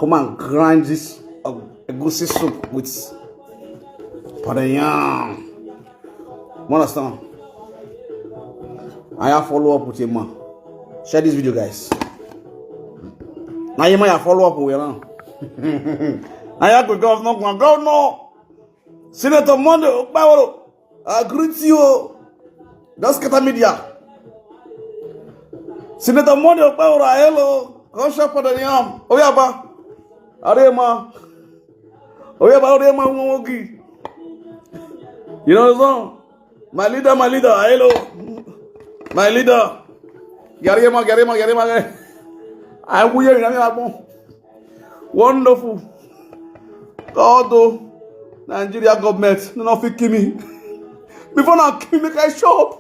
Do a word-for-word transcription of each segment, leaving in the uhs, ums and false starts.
Come and grind this uh, egusi soup with pounded yam. You understand? I have follow up with a man. Share this video, guys. Now you might follow up with now. I have to go no go no. Senator Monday Okpaworo, I greet you. Just scatter media. Senator Monday Okpaworo, hello. Come shop for the yam. Oh yeah, ba. Arema. Oh yeah, ba. Arema. You know the song? My leader, my leader, hello. My leader. Garima, Garima, Garima. I will hear you. Wonderful. God, oh, Nigeria government, no, no, fit kill me. Before now, kill me, make I shop.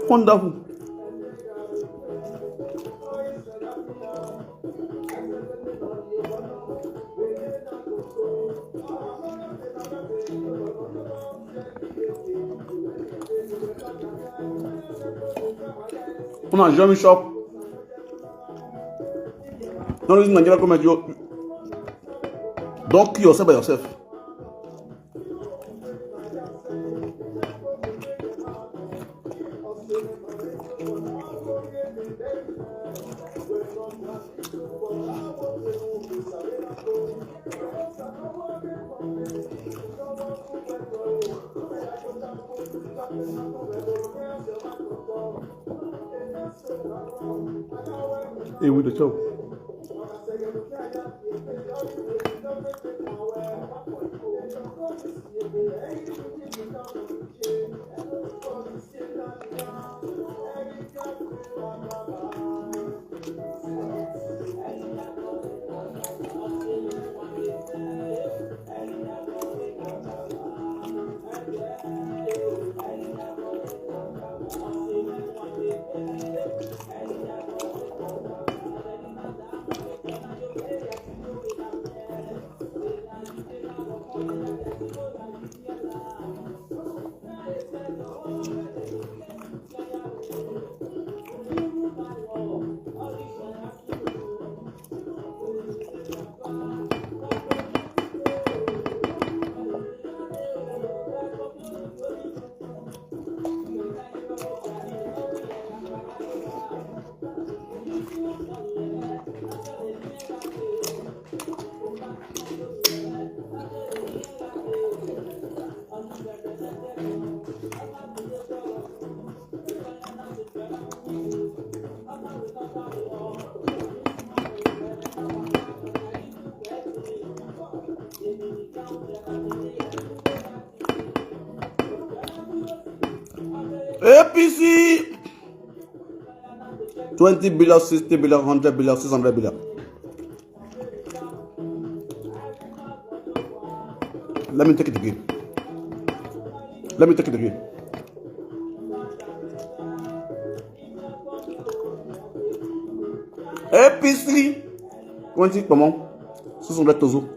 Wonderful. Una join me shop. No reason Nigeria come at you. Don't kill yourself by yourself. Hey, with the show. A P C, twenty billion, sixty billion, hundred billion, six hundred billion. Let me take it again. Let me take it again. A P C, twenty, come on. Six hundred tozo.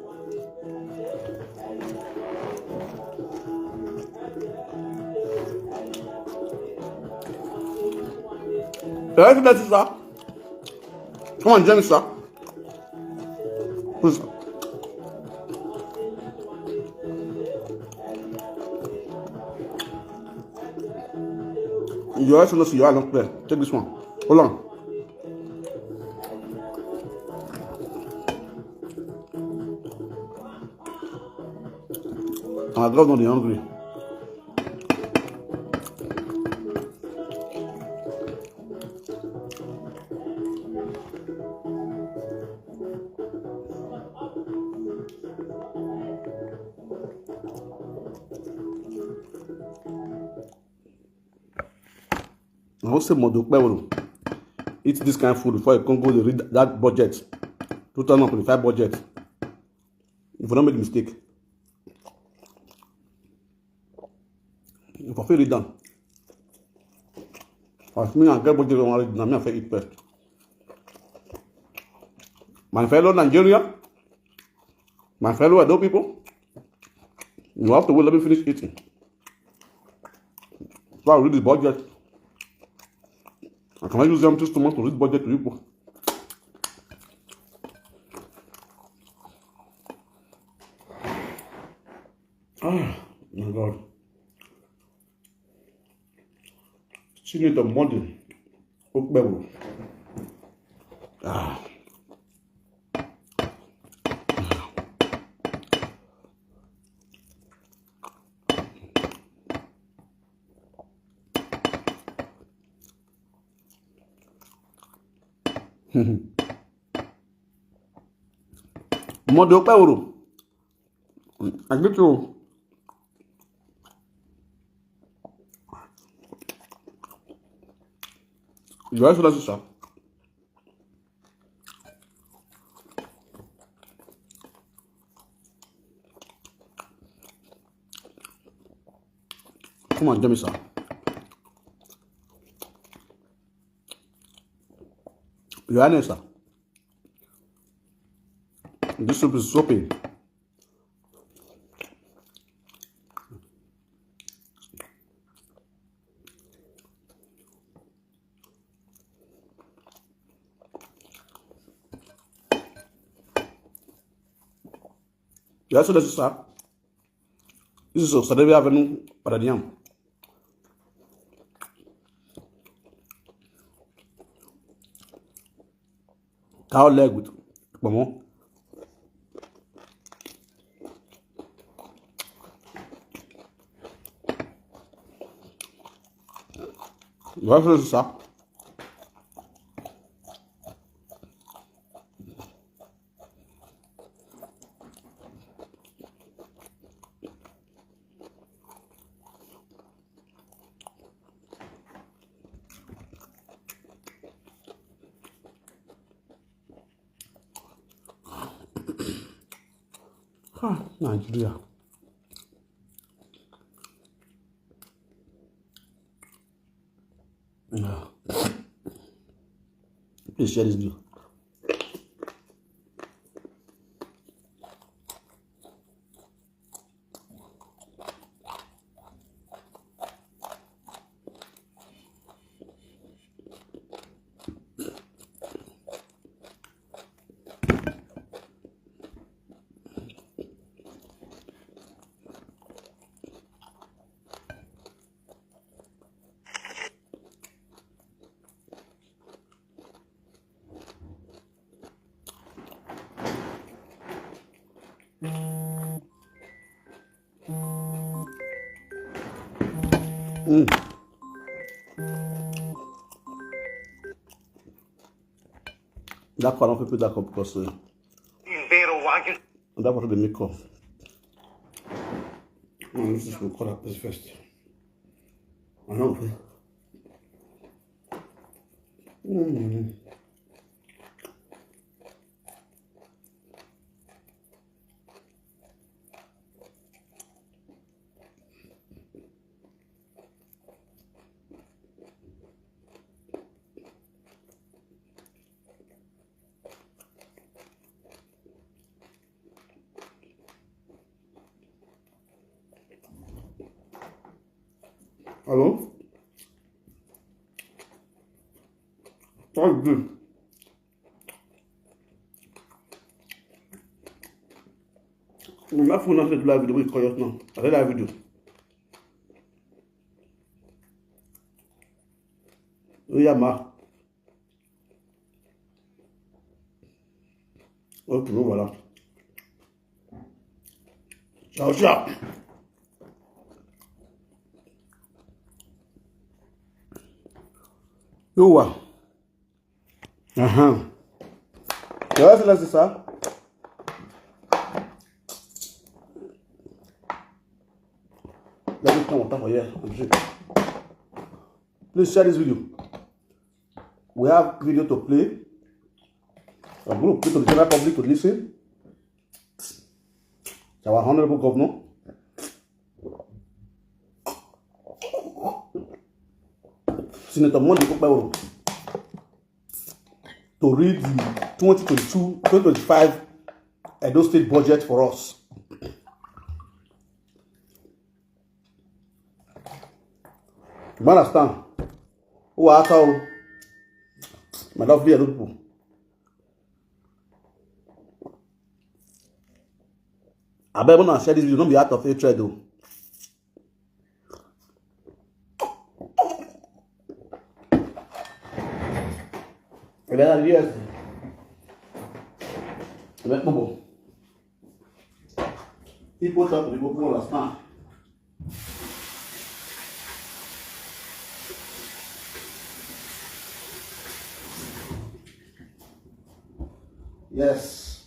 Your Excellency, sir. Come on, join me, sir. Please. Your Excellency, you are not clear. Take this one. Hold on. Our governor dey hungry. I wan say Mondo Okpebholo eat this kind food before you come go dey read that budget, two thousand twenty-five budget. If you no make mistake, if I fit read am, as me and get budget wan read, na me I fit eat first. My fellow Nigeria, my fellow Edo people, you have to wait, let me finish eating. So I read the budget. I cannot use empty stomach to read budget to people. Ah, my God. Senator Monday Okpebholo. Ah. Monday Okpebholo. I get you. Your Excellency, sir. Come and join me, sir. Your Highness, sir. This soup is soapy. Your Excellency, sir. This is Osadebe Avenue, Padadiam. Cow leg with pomo. Your Excellency, sir. Ah, Nigeria. Ah. Please share this video. Mm. That part of people that come because uh, that part of the make up. And this is what we call that place first. I know. Mm. Hello? That's good. My phone not live video. We call us now. I live video. Oh yeah, ma. Okay, no wahala. Ciao, ciao. Yo, wa. Uh-huh. Your Excellency, sir. Let me turn water for here and drink. Please share this video. We have video to play. I'm going to play to the general public to listen. Our honorable governor, Senator Monday Okpebholo, to read the twenty twenty-two, twenty twenty-five Edo State budget for us. You understand? Who are you? My lovely Edo people. I bet when I share this video, don't be out of hatred though. Yes. People talk to people, people understand. Yes.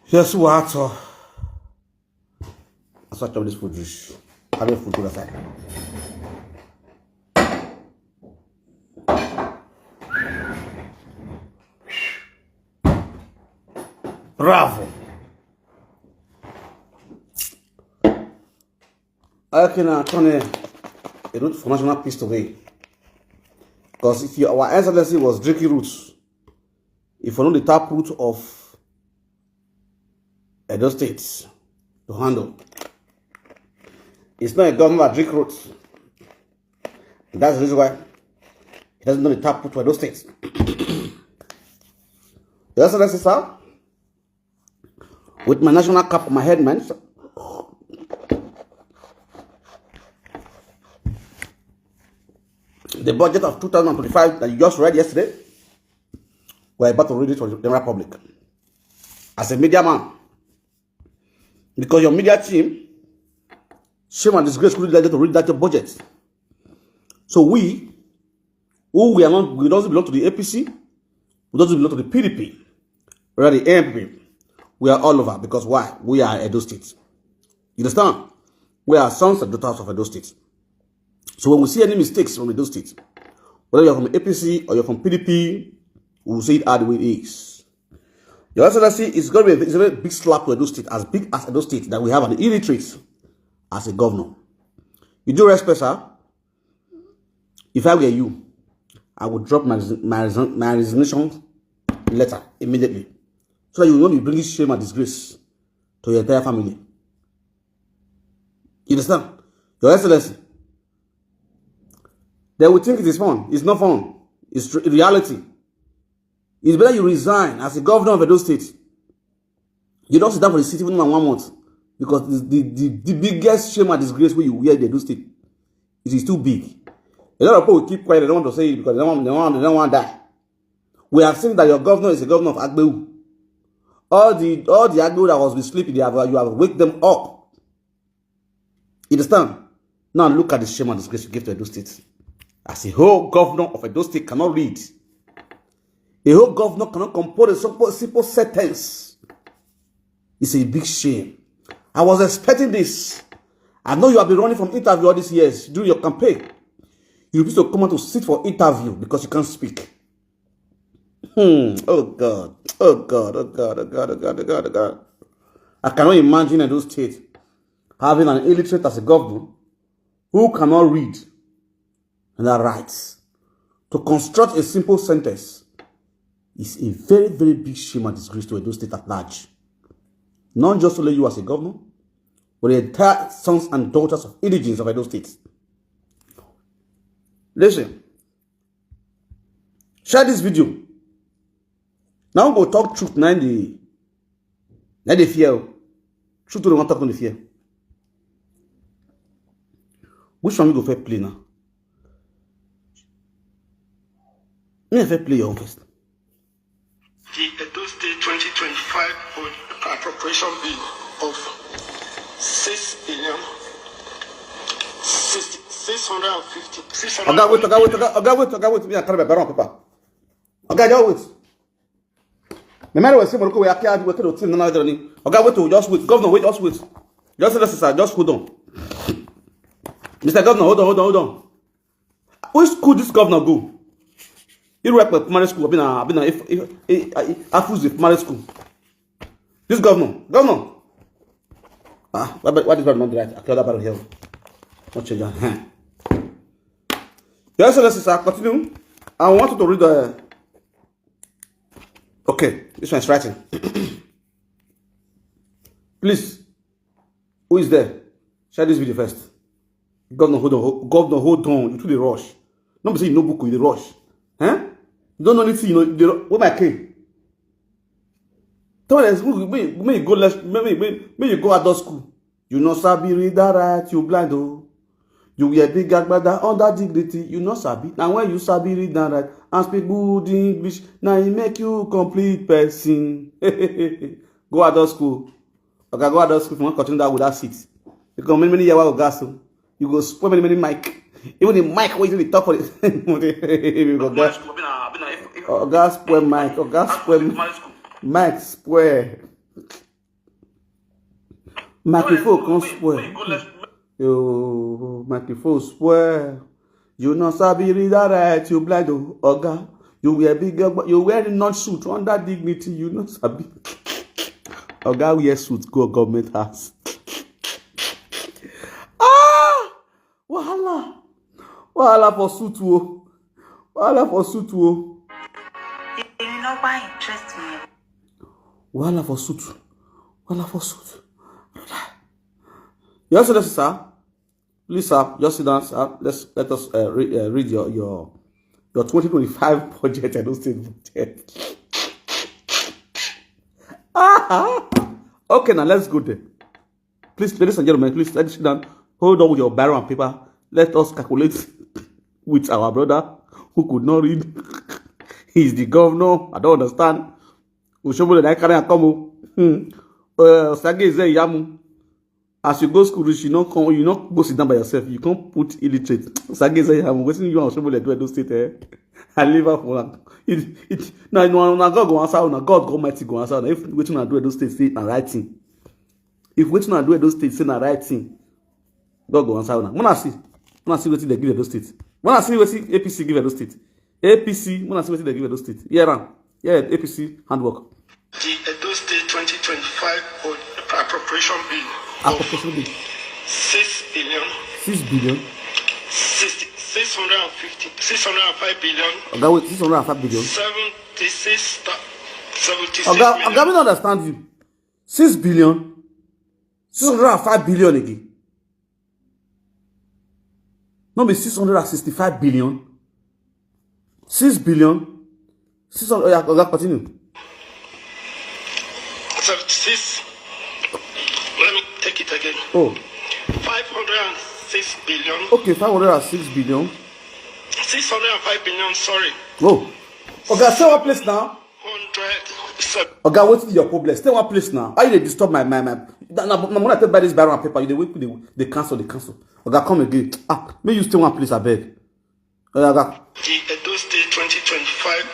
Yes, what? That's why I chop this food juice. Carry food to the side. Bravo. Okay, now turn a, a root for national peace today. Because if you, our excellency was drinking roots, if you know the tap root of Edo State to handle, it's not a government that drink roots. That's the reason why he doesn't know the tap root of Edo State. Your excellency, sir, with my national cap on my head, man. The budget of two thousand twenty-five that you just read yesterday, we're about to read it for the general public. As a media man, because your media team, shame and disgrace, couldn't let you to read that your budget. So we, who we are not, we don't belong to the A P C, we don't belong to the P D P, we are the N P P. We are all over because why? We are Edo State. You understand? We are sons and daughters of Edo State. So when we see any mistakes from Edo State, whether you're from A P C or you're from P D P, we will say it how the way it is. Your Excellency, it's going to be a, it's a very big slap to Edo State, as big as Edo State, that we have an illiterate as a governor. You do respect, sir? If I were you, I would drop my, resign- my, resign- my resignation letter immediately, so that you will not be bringing shame and disgrace to your entire family. You understand? Your Excellency, they will think it is fun. It's not fun. It's tr- reality. It's better you resign as a governor of Edo State. You don't sit down for the city even one month, because the, the, the, the biggest shame and disgrace where you wear the Edo State, it is too big. A lot of people will keep quiet. They don't want to say it because they don't want, they don't want, they don't want to die. We have seen that your governor is a governor of Agbeu. All the all the Agbeu that was be sleeping, they have, you have waked them up. You understand? Now look at the shame and disgrace you give to Edo State. As a whole governor of Edo State cannot read. A whole governor cannot compose a simple, simple sentence. It's a big shame. I was expecting this. I know you have been running from interview all these years during your campaign. You refuse to come out to sit for interview because you can't speak. Hmm. Oh God. Oh God. Oh God. Oh God. Oh God. Oh God. Oh God. I cannot imagine Edo State having an illiterate as a governor who cannot read and that writes to construct a simple sentence is a very, very big shame and disgrace to Edo State at large. Not just only you as a governor, but the entire sons and daughters of indigenes of Edo State. Listen, share this video. Now go talk truth. Now the now they fear. Truth to the one talk on the fear. Which one we go first play now? Let me first play your own first. The Edo State twenty twenty-five appropriation bill of six billion, six, six hundred and fifty, six hundred. Oga, wait, oga, wait, oga, oga, wait, oga, wait. Me, I carry my brown paper. Oga, just wait. No matter what, say, Morocco, we are carrying, we are carrying, no matter what. Oga, wait, just wait. Governor, wait, just wait. Just listen, sir, just hold on. Mister Governor, hold on, hold on, hold on. Which school this governor go? He work for primary school. I've been a, I've been a, if, if, if, if, Afus the primary school. This governor, governor. Ah, why, why why this one not right? I call that here. Not change that. Huh. Your Excellency, sir, continue. I want you to read the. Okay, this one is writing. Please, who is there? Share this video first. Governor, hold on. Ho- Governor, hold on. You too dey rush. No be say you no book, you dey rush. Huh? You don't know anything. You know, you dey ru- where my cane? Tell me, make, make, make you go less, make, make, make, make you go adult school. You no sabi read and write, you blind oh. You wear big agbada under dignity, you no sabi. Now when you sabi read and write and speak good English, now e make you complete person. Go adult school. Okay, go adult school if you want to continue that with that seat. Because many, many years go gas. You go spoil many, many mic. Even the mic where you dey talk for it. You go gas. Oga spoil mic. Oga spoil mic. Spoil. Microphone come spoil. Yo, microphone spoil. You no sabi read and write, you blind oh, oga. You wear big, you wear not suit under dignity, you no sabi. Oga wear suit go government house. Ah, wahala, wahala for suit o, wahala for suit o. Èmi náà wá interest mi. Wahala for suit, wahala for suit. Your Excellency, sir, please, sir, just sit down, sir. Let's let us uh, re- uh, read your your your twenty twenty-five budget and those things budget. Ah, okay, now let's go there. Please, ladies and gentlemen, please let's sit down. Hold on with your barrel and paper. Let us calculate with our brother who could not read. He's the governor. I don't understand. Oshobole na carry am come o. Hmm. Uh, Sage Izeyamu. As you go school reach, you no come, you no go sit down by yourself. You come put illiterate. Sage Izeyamu. Wetin you and Oshobole do Edo State? Eh? I leave am for am. It, it, na, na, na God go answer una. God go Almighty go answer una. If wetin una do Edo State say na right thing. If wetin una do Edo State say na right thing, God go answer una. Una see, una see wetin they give Edo State. Una see wetin A P C give Edo State. A P C, una see wetin they give Edo State. Hear am. Yeah, A P C handwork. The Edo State twenty twenty-five Appropriation Bill of Appropriation bill. Six billion, Six billion. Sixty, six hundred and fifty, six hundred and five billion, Oga, wait, six hundred and five billion. Seventy-six, seventy-six Oga, million. Oga, we don't understand you. Six billion. Six hundred and five billion again. No be six hundred and sixty-five billion. Six billion. Six hundred. Oh, yeah, Oga, continue. Seventy-six. Let me take it again. Oh. Five hundred and six billion. Okay, five hundred and six billion. Six hundred and five billion, sorry. Oh. Oga, say one place now. Hundred. Oga, wetin be your problem? Stay one place now. How you dey disturb my my my? Na na na when I take buy this barrel and paper, you dey wait, dey dey cancel, dey cancel. Oga, come again. Ah, make you stay one place, abeg. Oya, Oga. The Edo State twenty twenty-five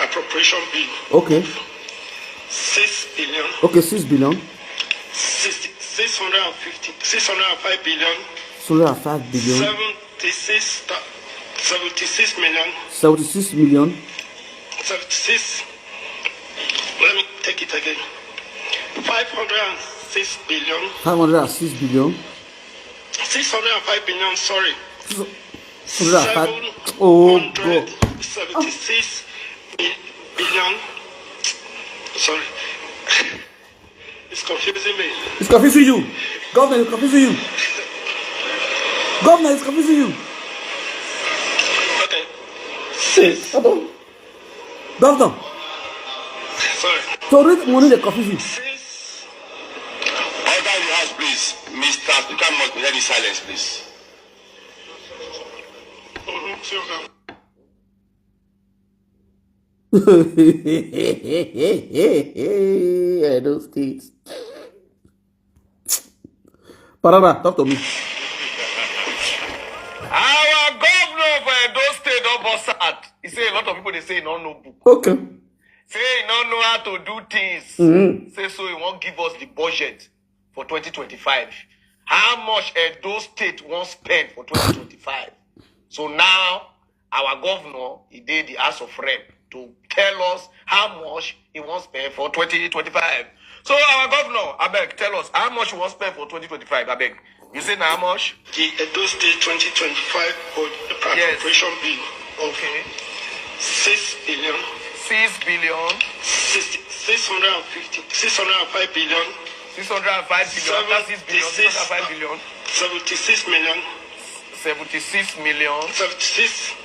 Appropriation Bill. Okay. Six billion. Okay, six billion. Sixty, six hundred and fifty, six hundred and five billion. Six hundred and five billion. Seventy-six, seventy-six million. Seventy-six million. Seventy-six. Let me take it again. Five hundred and six billion. Five hundred and six billion. Six hundred and five billion, sorry. Six hundred and five. Oh, God. Seven hundred seventy-six billion. Sorry. It's confusing me. It's confusing you. Governor, it's confusing you. Governor, it's confusing you. Okay. Six. Governor. Sorry. To read money dey confuse you. Six. Order in the house, please. Mister Speaker must be held in silence, please. Mm-hmm. Edo State. Parara, talk to me. Our governor for Edo State don burst out. He say a lot of people dey say he no know book. Okay. Say he no know how to do things. Mm-hmm. Say so he wan give us the budget for twenty twenty-five. How much Edo State wan spend for twenty twenty-five? So now our governor, he dey the House of Rep to tell us how much he wan spend for twenty twenty-five. So our governor, abeg, tell us how much you wan spend for twenty twenty-five, abeg. You say na how much? The Edo State twenty twenty-five Appropriation Bill. Okay. Six billion. Six billion. six hundred fifty, six hundred five billion, six hundred five billion, after six billion, six hundred five billion, seventy-six million, seventy-six million. Seventy-six.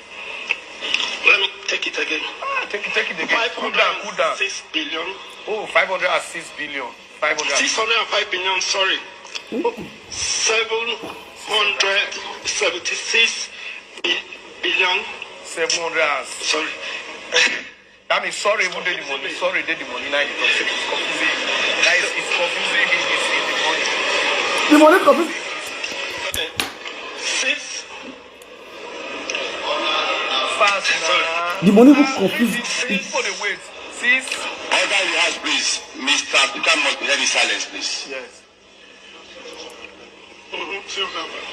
Let me take it again. Ah, take it, take it again. Cool down, cool down. Six billion. Oh, five hundred and six billion. Five hundred. Six hundred and five billion, sorry. Seven hundred seventy-six billion. Seven hundred. Sorry. That means sorry, even the money. Sorry, the money. Now you talk. It's confusing. Guys, it's confusing. It's, it's the money. The money confused. Six. Fast now. The money will confuse People they wait. Six. Order you ask, please. Mister Peter must be heard in silence, please. Yes. Mhm, two number.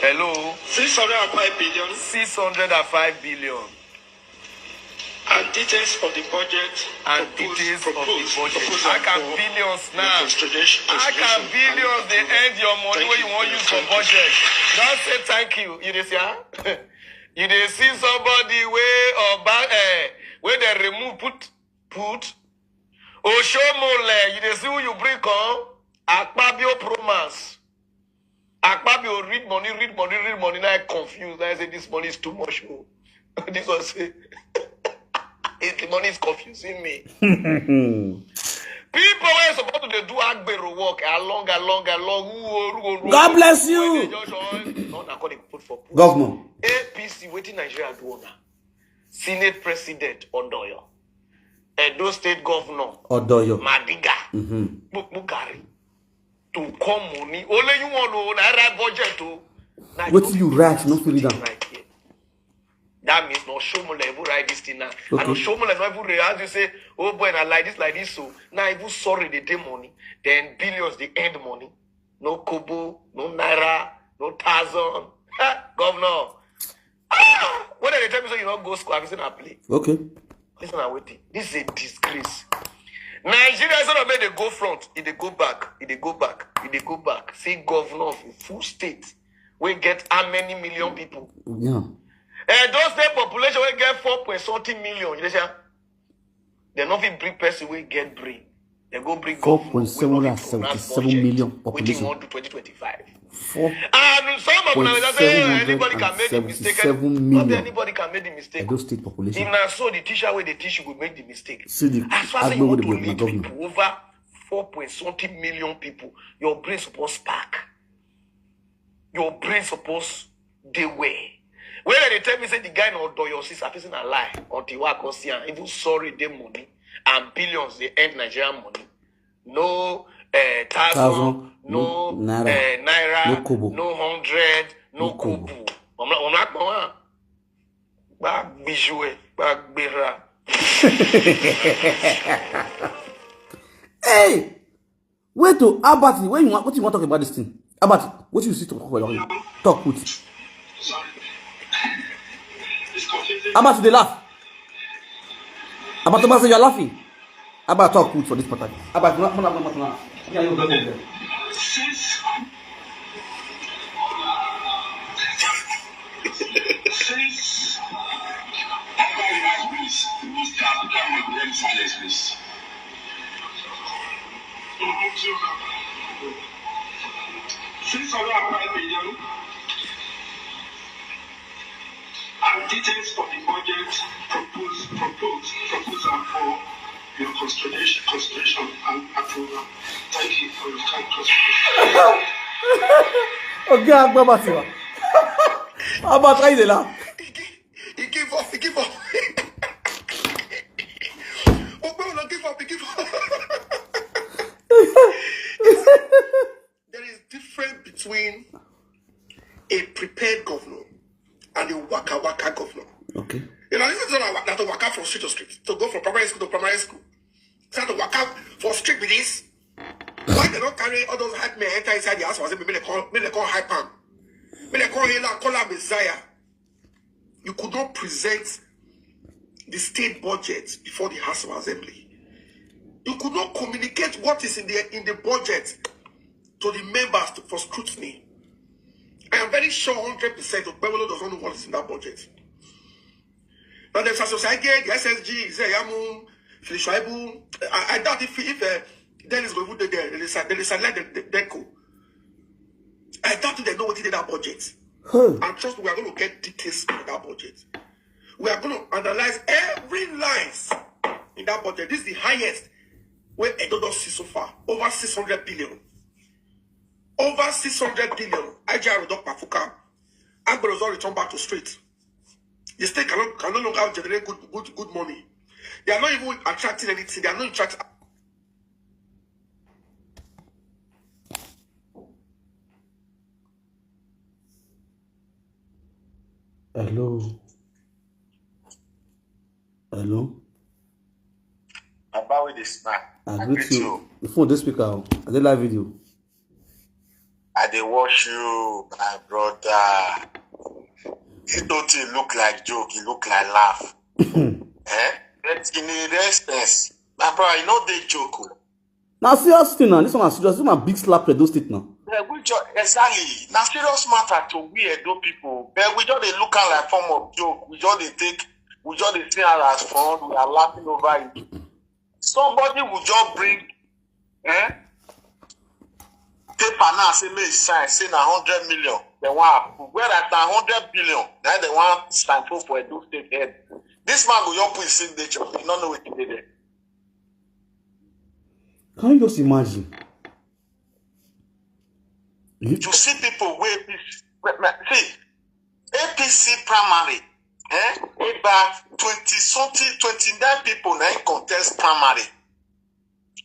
Hello. Six hundred and five billion. Six hundred and five billion. And details of the budget. And proposed- details of the proposed- budget. proposed I and can for billions your now. consideration- I can consideration billions. They and approval. End your money Thank when you you. want use for Thank you. Budget. Don't say thank you. You dey see, huh? You dey see somebody wey or ba eh wey dem remove put put Oshomole. You dey see who you bring come. Akpabio Promas. Akpabio read money, read money, read money. Now I confused. Now I say this money is too much. Oh. This one say the money is confusing me. People wey suppose to dey do agbero work along along along. Who, who, who, who, God bless when you. They just on, no, na call dey put for post. Governor. A P C wetin Nigeria do una? Senate President Odoyo, Edo State Governor Odoyo. Madiga, Mm-hmm. Kpukpukari to come money. Only you want to naira budget o. Na Wetin you write, no fit read am. Right here. That means no Shomole even write this thing now. Okay. And no Shomole no even realize you say, oh boy, na like this, like this. So now even sorry they dey money. Then billions they end money. No kobo, no naira, no thousand. Ha, governor. Ah, when they tell me so you not go school, I say na play. Okay. Listen, I'm waiting. This is a disgrace. Nigeria is not made they go front, if they go back, if they go back, if they go back. See governor of a full state, we get how many million people? Yeah. Edo State population we get four point something million. You know, they not fit bring person we get brain. They go bring Four governor point seven wey no and fit pronounce seventy-seven million budget. Wetin population. You want do twenty twenty-five? Four And some of point them say anybody can make the seven mistake. seven Not million. Anybody can make the mistake. Edo State population. If na so, the teacher wey dey teach you go make the mistake. See the As far as you agbo wey want dey to be my lead governor. People over four point something million people, your brain suppose spark. Your brain suppose dey well. When they tell me say the guy na Odoyo sister, I fit say na lie. Until I come see am, even sorry dey money and billions dey end Nigerian money. No uh, thousand, Thousand, no, no naira, uh, naira, no kobo. No hundred, no, No kobo. Kobo. I'm not, I'm not going. Back visual, back bearer. Hey! Wait to Albert, when you want, what you want to talk about this thing? Albert, what you see to talk about? Talk with. Albert, they laugh. Albert, Thomas, you're laughing. Albert, talk with for this part. Albert, no, no, no, no, no. Yeah, you go there. Six hundred and five billion. And details for the budget propose, propose, proposal for your consideration, consideration and approval. Thank you for your kind consideration. Okay, Albert, you are. Albert, why you dey laugh? He give up, he give up. Ogbonna give up, he give up. There is difference between a prepared governor and a waka waka governor. Okay. You know, this is not a, not a waka from street to street, to go from primary school to primary school. It's not a waka for street with this. Why they don't carry all those hype men enter inside the house? Was it me they call me they call hype man? Me they call him call him Messiah. You could not present the state budget before the House of Assembly. You could not communicate what is in the in the budget to the members to, for scrutiny. I am very sure hundred percent Okpebholo does not know what is in that budget. Now, the Society, the S S G, Zeyamu, Felicia Ebu, I, I doubt if if uh, Dennis go even dey there. They say they say let the Deco. I doubt if they know what they did that budget. Hey. And trust me, we are going to get details for that budget. We are going to analyze every lines in that budget. This is the highest where Edo does see so far. Over six hundred billion. Over six hundred billion. I J R Rodok Pafuka. Agbero don return back to street. The state cannot can no longer generate good good good money. They are not even attracting anything. They are not attracting. Hello. Hello. Baba with the smile. I greet you. The phone this speaker. Oh. I dey live video. I dey watch you, my brother. It don't it look like joke, it look like laugh. Eh? But in the instance, my brother, you know they joke. Oh. Now serious thing now. This one is serious. This one big slap Edo State now. Yeah, we just exactly. Now serious matter to we Edo people. But we just dey look at like form of joke. We just dey take. We just dey see am as fun. We are laughing over it. Somebody will just bring, eh? Paper now say make sign say na hundred million. They want approve. Where that na hundred billion? Now they want sign for for Edo State head. This man go just put his signature. You don't know what to do there. Can you just imagine? You see people wey be see A P C primary, eh? About twenty something, twenty nine people na contest primary.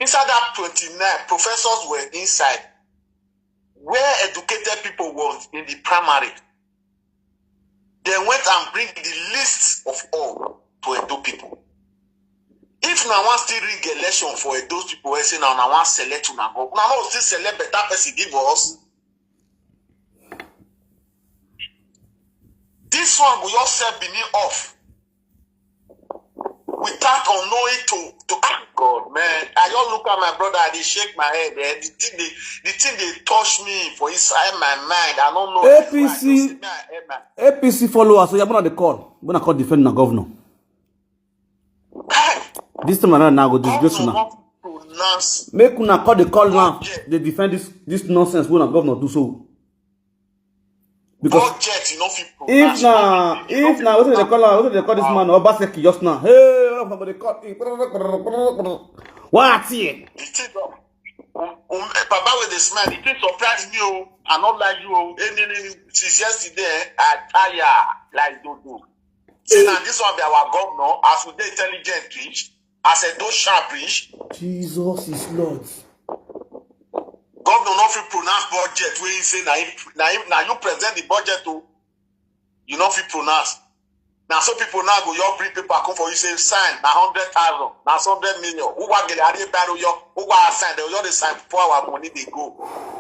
Inside that twenty nine, professors were inside. Where educated people was in the primary. They went and bring the list of all to Edo people. If na one still rig election for Edo people, wey say na na one select una go, una no still select better person give us. This one go just set Benin off without unknowing to to ah God man. I just look at my brother, I dey shake my head. Eh? The thing dey the thing dey touch me for inside my mind. I don't know. A P C A P C followers, so you're gonna call. Gonna call defend the governor. This time around now go disgrace una. Make una call the call now. They defend this this nonsense when governor do so. Because budget, you know, if na if na what they call what they call this man Obaseki just now. Hey, somebody call. What here? Um, um, Baba with the smile, it surprised me. Oh, I not like you. Oh, since yesterday, I tire like dodo. See now, this one be our governor. As we dey intelligent reach, as a do sharp reach. Jesus is Lord. Governor no fit pronounce budget wey he say na him na him na you present the budget o. You no fit pronounce. Na so people now go your bring paper come for you say sign na hundred thousand, na hundred million. Who wa gele are baro yo? Who wa sign? They just dey sign for our money dey go.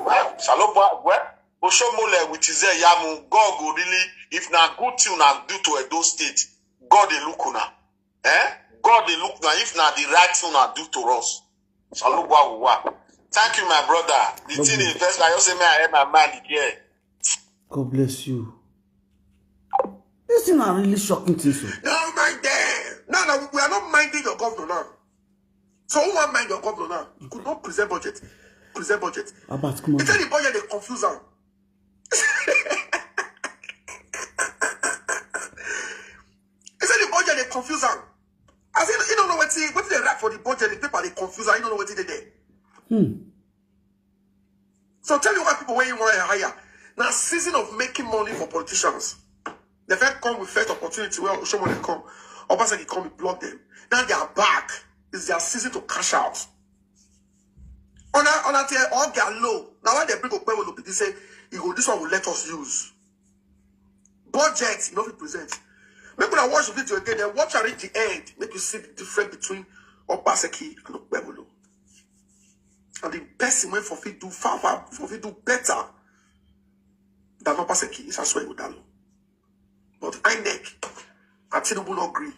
Well, Salobo, well, Oshomole with his yamu. God go really, if na good thing na do to Edo State, God dey look una. Eh? God dey look na if na the right thing na do to us. Salobo Awuwa. Thank you, my brother. The thing is, first, I just say me I have my mind here. God bless you. This thing are really shocking things. Oh. No mind them. No, no, we are not minding your governor now. So who want mind your governor now? You could not present budget. Present budget. Abat, come on. He said the budget they confuse him. He said the budget they confuse him. I said, you don't know what he what they write for the budget, the paper they confuse him. You don't know what they did. Hmm. So tell me why people where you want to hire. Now season of making money for politicians. They first come with first opportunity where Oshomole come. Obaseki come and block them. Now they are back. It's their season to cash out. On a on a tell all their low. Now why they bring up where will be this say you go this one will let us use. Budget, you know, we present. Make una watch the video again, then watch and reach the end. Make you see the difference between Obaseki and Okpebholo. And the person wey for fit do far far for fit do better than Obaseki is Asuegodalo. But INEC and Tinubu no gree.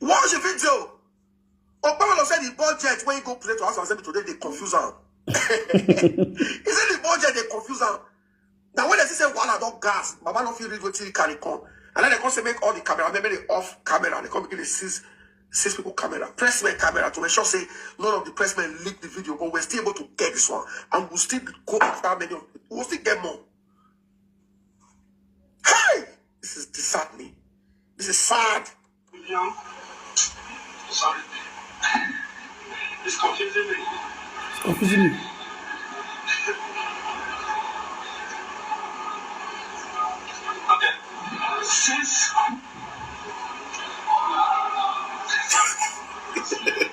Watch the video. Okpebholo said the budget wey go present to House of Assembly today dey confuse am. He said the budget dey confuse am. Na when they see say wahala don gas, Baba no fit read wetin he carry come. And then they come say make all the camera, make they off camera, they come begin dey seize six people camera, pressmen camera, to ensure say none of the pressmen leak the video, but we're still able to get this one, and we'll still go after many of them. We'll still get more. Hey, this is disheartening. This is sad. Sorry. It's confusing me. It's confusing me. Okay. Since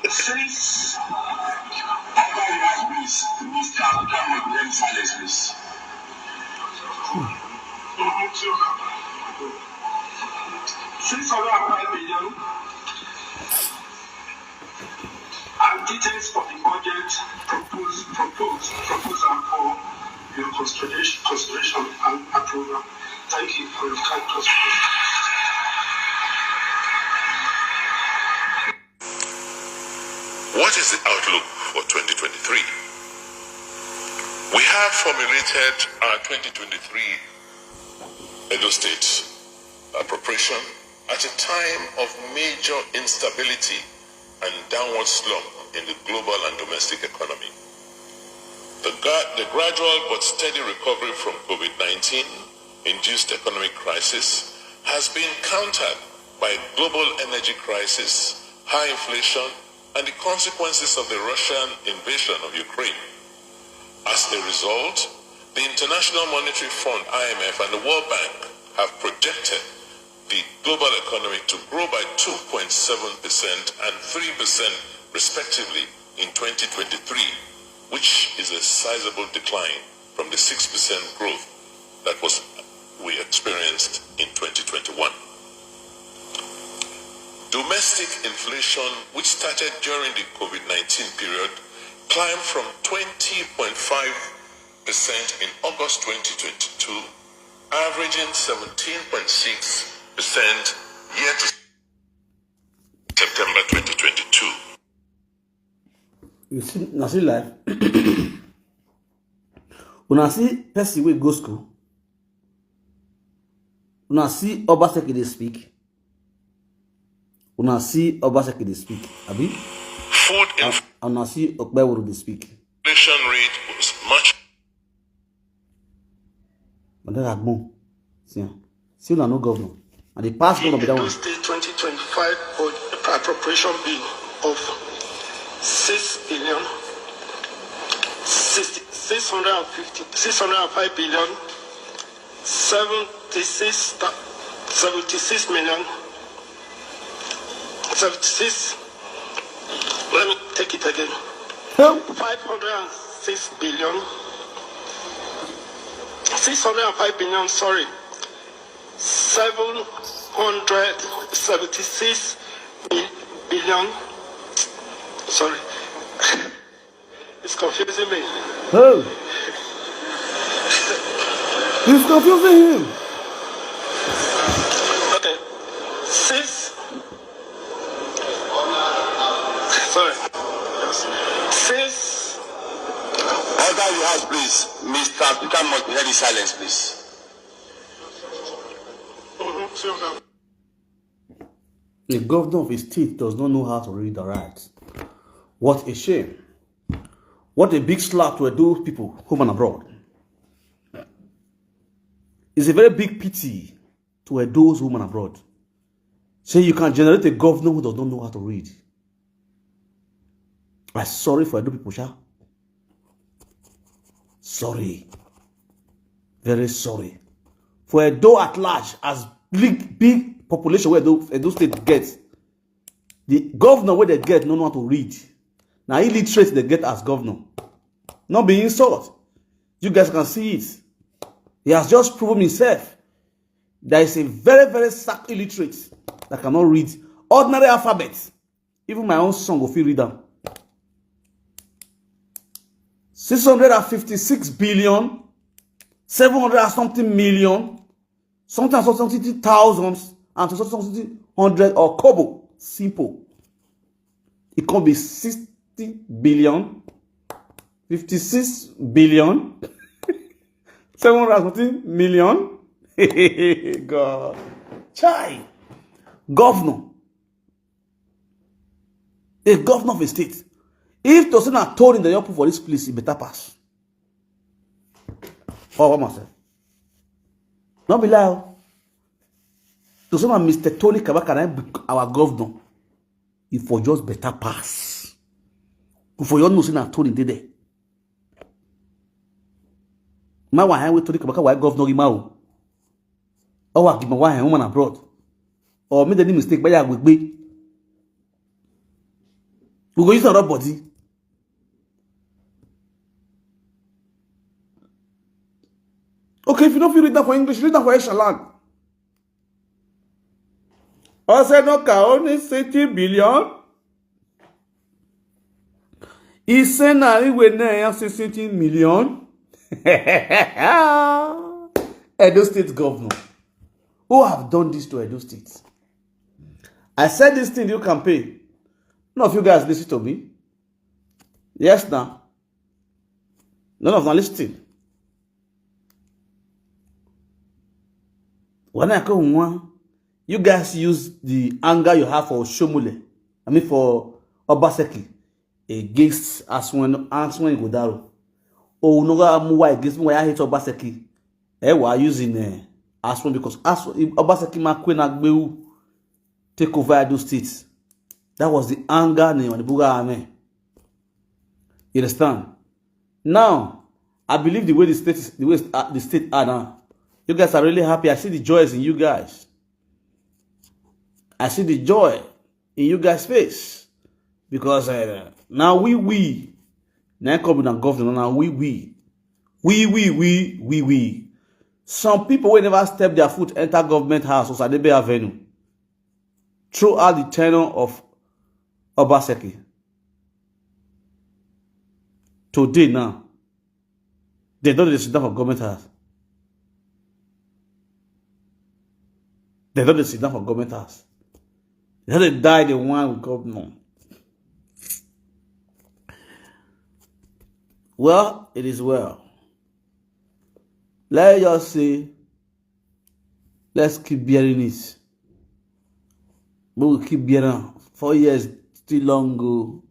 since Mister Abdulrahman, let me silence, please. Six hundred and five million and details for the budget proposed, proposed, proposal for your consideration, consideration and approval. Thank you for your kind consideration. What is the outlook for twenty twenty-three? We have formulated our twenty twenty-three Edo State appropriation at a time of major instability and downward slump in the global and domestic economy. The, gra- the gradual but steady recovery from COVID nineteen induced economic crisis has been countered by global energy crisis, high inflation, and the consequences of the Russian invasion of Ukraine. As a result, the International Monetary Fund, I M F, and the World Bank have projected the global economy to grow by two point seven percent and three percent respectively in twenty twenty-three, which is a sizable decline from the six percent growth that was we experienced in twenty twenty-one. Domestic inflation, which started during the COVID nineteen period, climbed from twenty point five percent in August twenty twenty-two, averaging seventeen point six percent year to September twenty twenty-two. You see, na see life. Una see person wey go school. Una see Obaseki dey speak. Una see Obaseki dey speak, abi? Food And una see Okpebholo dey speak. inflation rate was much Madam Agbon, see am. See una no governor. And the past governor be that Edo one. State twenty twenty-five bud- appropriation bill of six billion, six, six hundred and fifty, six hundred and five billion, seventy-six, seventy-six million, seventy-six. Let me take it again. Help. Five hundred and six billion, six hundred and five billion, sorry, seven hundred seventy-six billion. Sorry. It's confusing me. Oh. He's confusing him. Okay. Six. Sorry. Six. Order you have, please. Mister Speaker must be held in silence, please. The governor of a state does not know how to read and write. What a shame. What a big slap to Edo people, home and abroad. It's a very big pity to Edo's home and abroad. Say you can generate a governor who does not know how to read. I sorry for Edo people, sha. Sorry. Very sorry. For Edo at large, as big, big population where Edo, Edo State gets, the governor where they get no know how to read. Now illiterate they get as governor. Not being insult. You guys can see it. He has just proven himself. There is a very, very sack illiterate that cannot read ordinary alphabet. Even my own son go fit read them. Six hundred and fifty-six billion, seven hundred and something million, something and something thousands, and something something hundred or kobo. Simple. It can be sixty billion, fifty-six billion, seven hundred and something million. God. Chai. Governor. A governor of a state. If to say na Tony dem don put for this place, e better pass. Oh, what must I say? No be lie o. To say na Mister Tony Kabaka na im be our governor, e for just better pass. We for your know say na Tony dey there. Ma wa hen we Tony Kabaka wa governor gi ma o. O wa gi ma wa hen woman abroad. Or make any mistake, baya gbegbe. We go use another body. Okay, if you don't feel read that for English, read that for Eshaland. I said no ka only sixty billion. He said na we na sixty million. Edo State governor. Who have done this to Edo State? I said this thing you campaign. None of you guys listen to me. Yes now. None of them listen. When I come one, you guys use the anger you have for Shomule, I mean for Obaseki, against Aswen Aswen Godaro. Oh no, I'm why against me why I hate Obaseki. Eh, why using uh, Aswen because Aswen Obaseki Makwena Gbeu take over Edo State. That was the anger name on the Buga Army. You understand? Now, I believe the way the state is, the way uh, the state are now, you guys are really happy. I see the joys in you guys. I see the joy in you guys' face because uh, now we we now come with a governor now we we we we we we we. Some people will never step their foot enter government house or Sadebe Avenue throughout the tenure of Obaseki. Today now, they don't sit down for government house. They don't sit down for government house. They don't die the one with government. Well, it is well. Let us say, let's keep bearing it. We will keep bearing. Four years still long go.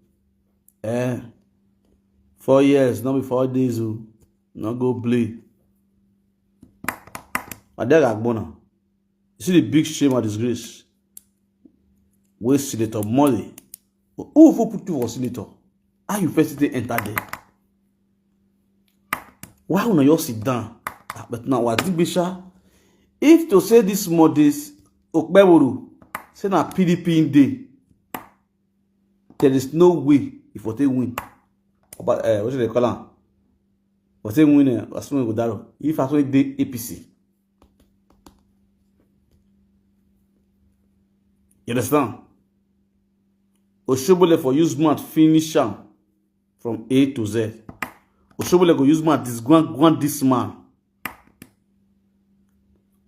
Eh? Four years, not be four days. Oh. Not go play. Adega Agbona. You see the big shame and disgrace. Where Senator Molly. Who for put you for senator? How you first take enter there? Why una just sit down? Ah, but now what big sha? If to say this small this Okpeboro, say na P D P in day, there is no way if we take win. But uh, what should they call am? We take win uh, as soon as we go down. If as we dey A P C. You understand? Oshobole for use mouth finish am from A to Z. Oshobole go use mouth this go and this man.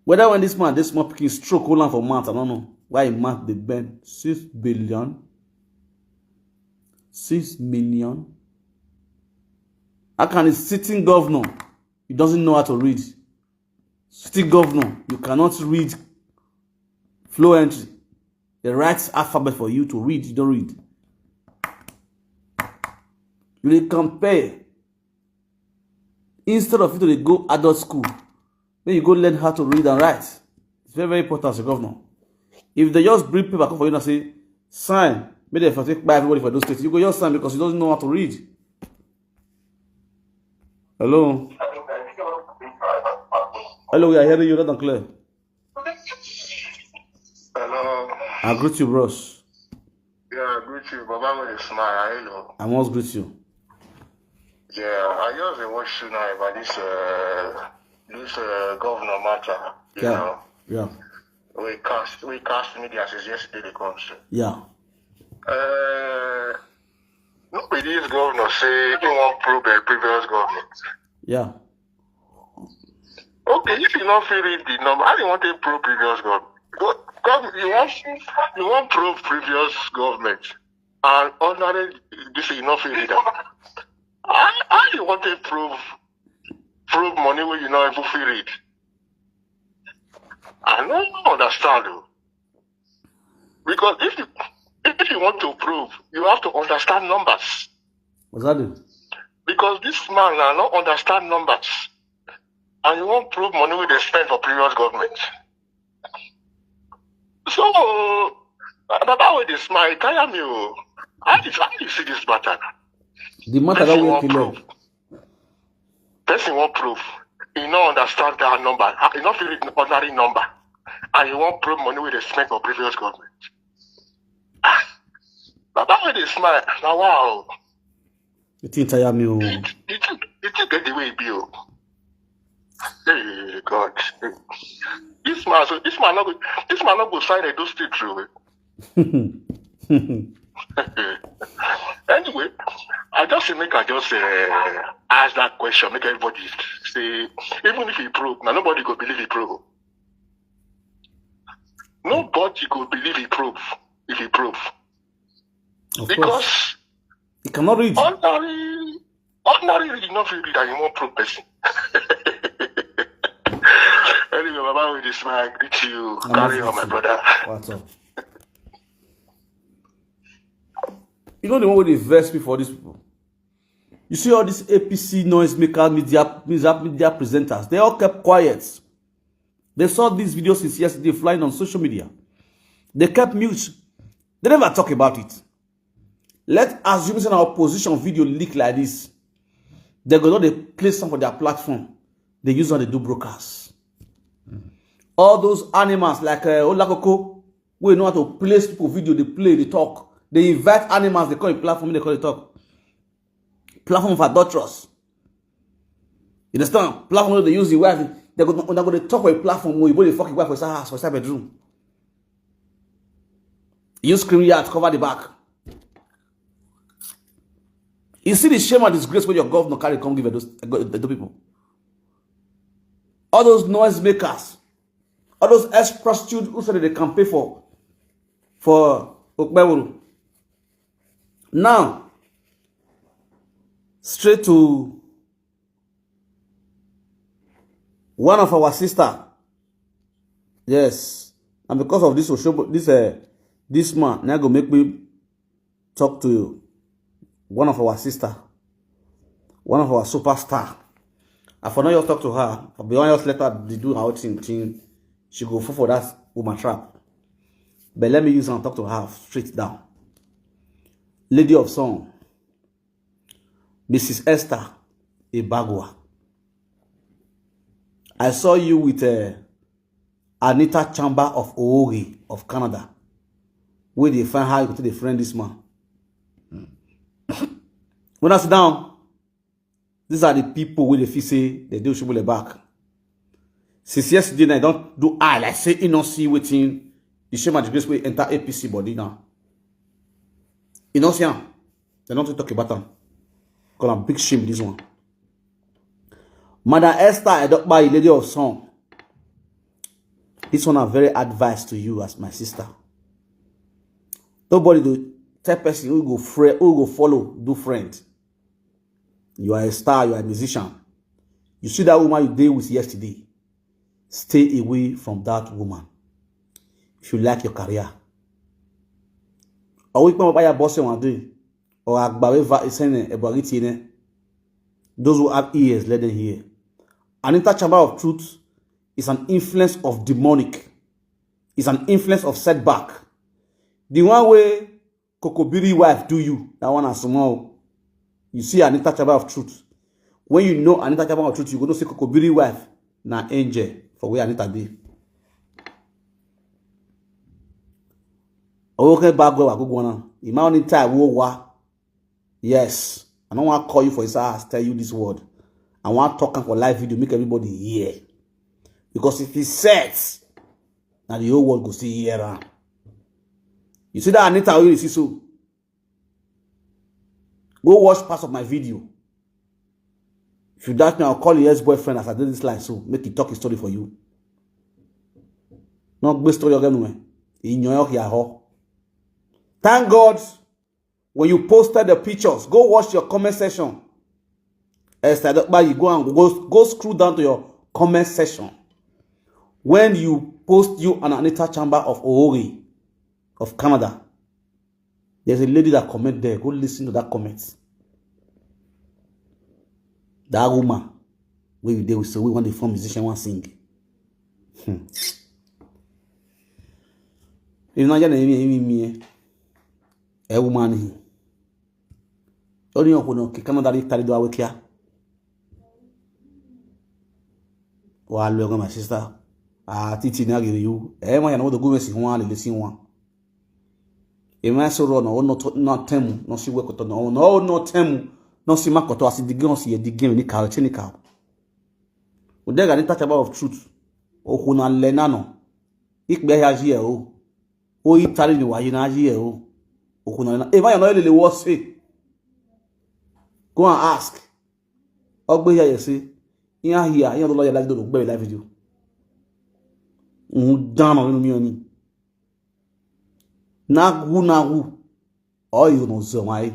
Whether when this man this small pikin stroke hold am for mouth, I don't know why him mouth dey bend six billion, six million. How can a sitting governor he doesn't know how to read? Sitting governor, you cannot read fluently. The right alphabet for you to read, you don't read. You dey compare. Instead of you to dey go adult school, then you go learn how to read and write. It's very, very important as a governor. If they just bring paper come for you and say, sign, make dem for take buy everybody for those states, you go just sign because you don't know how to read. Hello? Hello, we are hearing you loud and clear. Hello. I greet you, bros. Yeah, I greet you. Baba with a smile. Hello. I must greet you. Yeah, I just dey watch you now about this uh, this uh, governor matter. You Yeah. Know, Yeah. We cast we cast media since yesterday the country. Yeah. Uh, no be this governor say he wan probe the previous government. Yeah. Okay, if you no fit read the number, how you wan take probe previous government? Go- Come, you wan you wan probe previous government and ordinary this you no fit read am. How, how you wan take probe probe money wey you no even fit read? I no understand o. Because if you If you want to prove, you have to understand numbers. Exactly. Because this man now no understand numbers. And you wan prove money wey dey spend for previous government. So, uh, baba wey dey smile, tire me o. How you, how you see this matter? The matter that Person we wan kill prove. Person wan prove. You no understand that number. Ah, you no fit read ordinary number. And you wan prove money wey dey spend for previous government. Ah, baba wey dey smile, na wow. The thing tire me o. You think, you think get the way e be o. Hey God. This man, so this man not go, this man not go sign a those things through. Anyway, I just say make I just uh, ask that question, make everybody say, even if he prove, now nobody go believe he prove. Nobody go believe he prove if he prove. Of course. Because He cannot read. ordinary, ordinary read, not fit read, and you won't prove person. Anyway, Baba, with this man, I greet you. I Carry must on, my greet you. Brother. What's up? You know the one wey dey vex me for these people. You see all these A P C noise maker, media, media, media presenters. They all kept quiet. They saw these videos since yesterday flying on social media. They kept mute. They never talk about it. Let's assume say na opposition video leak like this. They go don dey play some for their platform. They use am dey do broadcast. All those animals like uh, Olakoko, wey know how to place people video, they play, they talk. They invite animals, they call it platform, they call it talk. Platform of adulterers. You understand? Platform wey they use the wife. They go, they go dey talk for a platform where you dey fuck your wife for inside house, for inside bedroom. Use screen yard, cover the back. You see the shame and disgrace wey your governor carry come give those, those people. All those noise makers, all those ex-prostitutes who said they campaign for, for Okpebholo. Now, straight to one of our sister. Yes. And because of this Oshobo, this uh, this man, now go make me talk to one of our sister, one of our superstar. I for not just talk to her. I be just let her dey do her own thing, thing. She go fall for that woman trap. But let me use and talk to her straight down. Lady of Song, Missus Esther Ibagwa. I saw you with uh, Anita Chamba of Owoge of Canada. Where they find how you go to the friend this man. When I sit down, these are the people where they feel say they do Shubule back. Since yesterday, I don't do I like say you not see waiting the shame and disgrace wey enter A P C body now. You know, see am. They don't talk about them. Call am big shame, this one. Madam Esther Edokpai, Lady of Song. This one a very advice to you as my sister. Nobody do tell person who go friend, who go follow, do friend. You are a star, you are a musician. You see that woman you dey with yesterday. Stay away from that woman. If you like your career. Or we can buy a boss one day. Or Agbawe va isene eboriti ne. Those who have ears, let them hear. Anita Chamba of Truth is an influence of demonic. Is an influence of setback. The one way Kokobiri wife do you, that one is small. You see Anita Chamba of Truth. When you know Anita Chamba of Truth, you go to say Kokobiri wife na angel for where Anita dey. Owoke bagwe wa gugu na. Ima only time wo wa. Yes. I don't want to call you for his ass, tell you this word. I want to talk am for live video, make everybody hear. Because if he sets, now the whole world go see hear am. You see that Anita wey you see so? Go watch parts of my video. If you doubt me, I'll call your ex-boyfriend as I did this live so, make he talk his story for you. No gbé story again, man. Ìyàn ọkì àhọ́. Thank God when you posted the pictures. Go watch your comment section. Esther Adokpayi, go and go, go scroll down to your comment section. When you post you and Anita Chamba of Owoge of Canada, There's a lady that comment there. Go listen to that comment. That woman wey you dey with, so we want the form musician, wan sing. Hmm. If na jana emi emi mi eh. A woman he. Only you know, Canada dey carry do awekia. Wa lo, my sister. Ah, titi na give you. Eh, man, you know the go see one, listen one. Ema so ro no, no to, no temu, no si we koto, no, no, no temu, no si ma koto, asi digi, no si ye digi, ni ka, chini ka. Udega ni touch about of truth. Oku na le na no. Ikpe ya ji e o. O Italy ni wa yi na ji e o. Oku na le na. Ema ya no lele wo se. Go and ask. Ogbe ya ye se. Iya here, iya do lo ya live, do gbe live video. Un dan no nínú mi oni. Na who, na who? All you know, so why?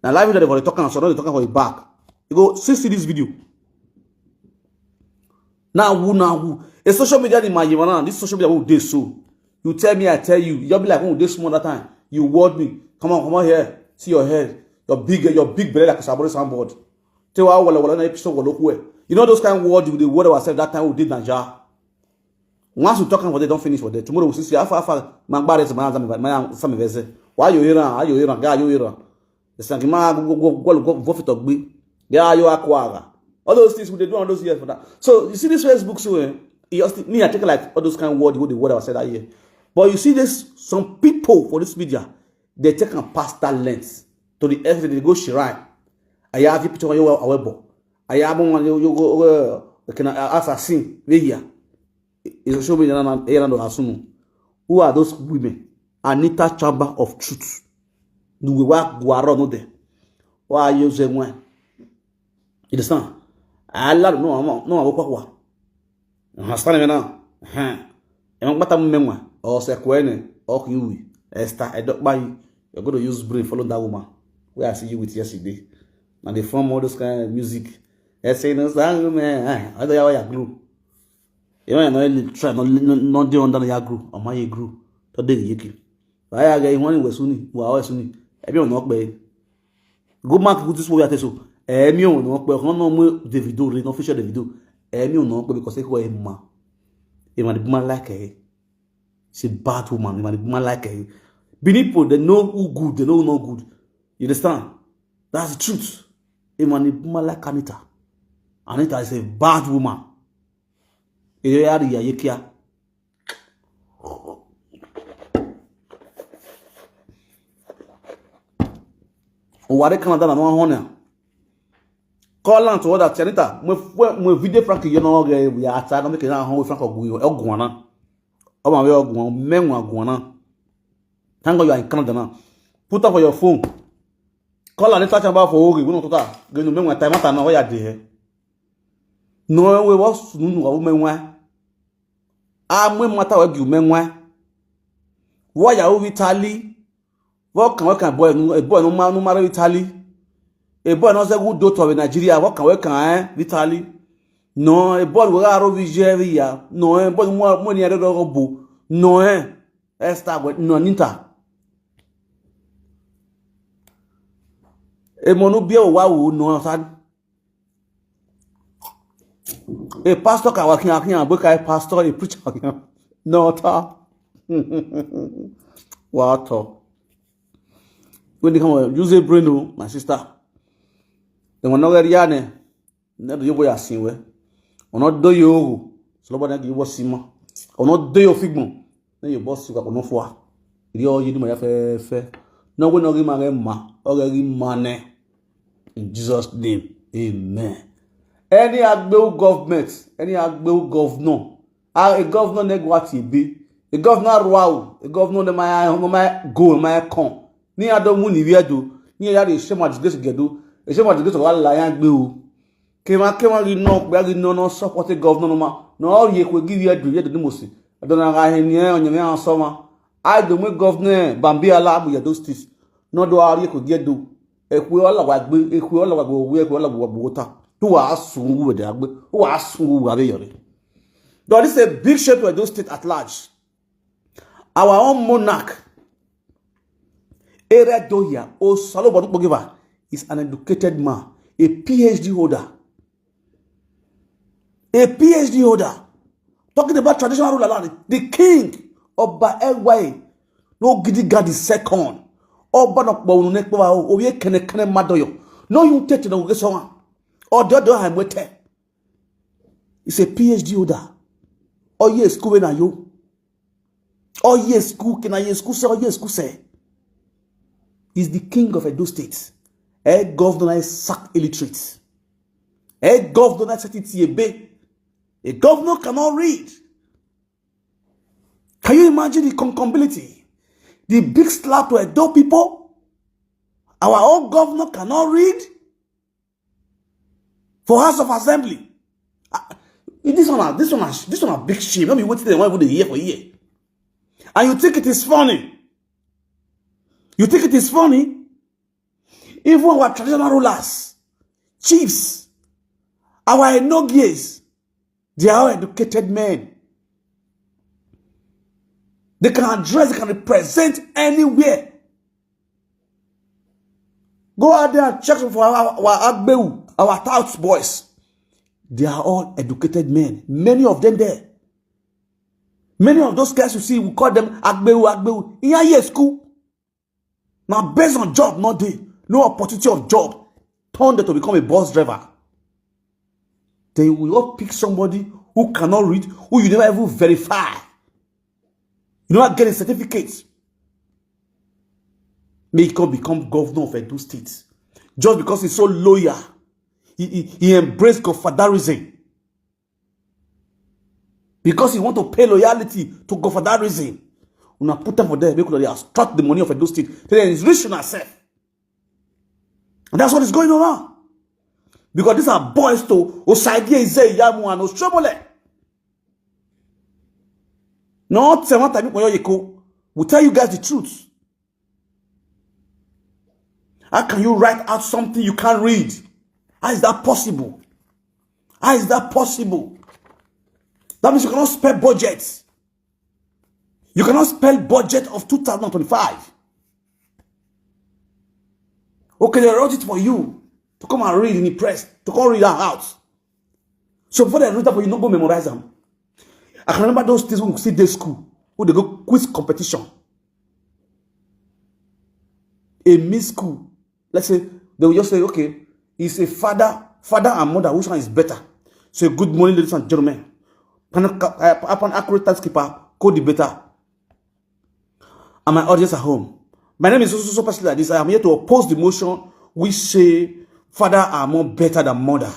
Now, live video for the talking, so don't talking for the back. You go see, see this video. Now, who, now who? A social media in my, you know, this social media who dey so. You tell me, I tell you. You be like, oh, this small that time. You word me. Come on, come on here. See your head. Your big, your big belly like a Sabori soundboard. Tell wa wala wala na episode wala kwe. You know those kind of word, the word ourselves that time we did Naija. Once we talk about it, don't finish with it. Tomorrow we see how far, far, man, bar is man, man, some of us. Why you here? Are you here? Guy, you here? The same man go, go, go, go, go, go fit to be. Yeah, you are kwaga. All those things we dey do on those years for that. So you see this Facebook, so eh, you just, me, I take it like all those kind of word, what the word I said that year. But you see this, some people for this media, they take and pass that length to the extent they go shrine. I have you picture you a webo. I have one you, you go, uh, can I assassin? Yeah. Is social media na era do asumu. Who are those women? Anita Chamba of Truth. Do we work guaro no de? Why you say when? You understand? I love no, no, no, no, no. Understand me now? Huh? Em gbata mu menwa. O se kwene. O ki wi. Esther Edokpayi. You're going to use brain, follow that woman. Where I see you with yesterday. Now they form all this kind of music. I say no song, man. I don't know how you glue. You know, no try, no, no, no dey under your glue. Or my glue. To dey yeki. Why I get one with Sunni? Who are Sunni? Everyone not pay. Go mark with this way I tell so. Emi o no pe kan no mu Davido re, no feature Davido. Emi o no pe because e ko e ma. E ma di woman like e. She bad woman, e ma di woman like e. Benin people, they know who good, they know who not good. You understand? That's the truth. E ma di woman like Anita. Anita is a bad woman. E ya ri ya ye kia. Ware Canada na no ho na. Call am to order Tianita. Mo mo video Frank yo no ge ya ata no make na ho Frank ogu yo ogun na. O ma we ogun menwa ogun na. Thank God you are in Canada now. Put up for your phone. Call am later chamber for oge. We no tota. Ge no menwa time ata na o ya de. No we wo sunu nu wa menwa. Amwe mata wa gi menwa. Wa ya o Vitali. Wo kan we kan boy nu e boy nu ma nu mara Vitali. E boy no se gu do to Nigeria. Wo kan we kan eh Vitali. No e boy we ga ro vi je vi ya. No e boy mo mo ni ado do bu. No eh. Esther we no nita. E mo nu bi o wa wu no sa. A pastor ka wa kiyan kiyan bo ka pastor a preacher kiyan. No ta. Wa to. When they come use a brain o, my sister. They want no get yane. Na do yo boy asin we. Ono do yo ogo. So lo ba na gi wo sima. Ono do yo figbon. Na yo boss ka kono fo a. Ri o yi ni mo ya fe fe. No we no gi ma ge ma. O ge gi ma ne. In Jesus' name, amen. Any Agbeu government, any Agbeu governor, a, a governor ne go ati be, a governor ruau, a governor ne my, my go, my con. Ni ado mu ni wi ado, ni ya de shema disgrace gedo, e shema disgrace wa la ya gbe o. Kema kema gi no, gbe gi no no support a governor no ma. No all ye kwe give you ado, ye do ni mo si. Ado na ga he ni e, onye me an so ma. I do mu governor Bambi ala abu ya do stis. No do all ye kwe gedo. Ekwe ọla wa gbe, ekwe ọla wa gbe, ekwe ọla wa gbe ta. Tu wa asu wu de agbe, wa asu wu wa be yore. Though this is a big shame to Edo State at large. Our own monarch, Ere Dohia, Osalobo Onukpogiva, is an educated man, a P H D holder. A P H D holder. Talking about traditional ruler, the king, Oba L Y, no Gidigadi second. Oba no Kponu Nekpowa, Oye Kene Kene Madoyo. No, you take it, no, get someone. Or the other, I'm waiting. He's a P H D holder. Oh, yes, school na yo. Oh, yes, school, can I, yes, school, say, oh, yes, school, say. He's the king of Edo State. A governor is sack illiterate. A governor is set it a bay. A governor cannot read. Can you imagine the concumbility? The big slap to Edo people? Our own governor cannot read? For House of Assembly. Ah, this one, na- this one, na- this one, na big shame. Let me wait till they want to hear for year. And you think it is funny? You think it is funny? Even our traditional rulers, chiefs, our Enogies, they are all educated men. They can address, they can represent anywhere. Go out there and check for our, our Agbeu, our tout boys. They are all educated men. Many of them there. Many of those guys you see, we call them Agbeu, Agbeu. In your year school. Now, based on job, not day, no opportunity of job, turn them to become a bus driver. Then we all pick somebody who cannot read, who you never even verify. You never get a certificate. May he come become governor of Edo State. Just because he's so loyal, he, he, he embraced godfatherism. Because he want to pay loyalty to godfatherism. Una put them for there, make una dey extract the money of Edo State. Then he's rich on herself. And that's what is going on now. Because these are boys to Osagie Ize Iyamu and Oshomole. Not Semata Yeko. We tell you guys the truth. How can you write out something you can't read? How is that possible? How is that possible? That means you cannot spell budget. You cannot spell budget of two thousand twenty-five. Okay, they wrote it for you to come and read in the press, to come read that out. So before they read that for you, no go memorize them. I can remember those things when we still dey school, when they go quiz competition. A miss school, let's say, they will just say, okay, it's a father, father and mother, which one is better? So good morning, ladies and gentlemen. Upon, upon accurate timekeeper, code the better. And my audience at home. My name is so so so person like this. I am here to oppose the motion which say father are more better than mother.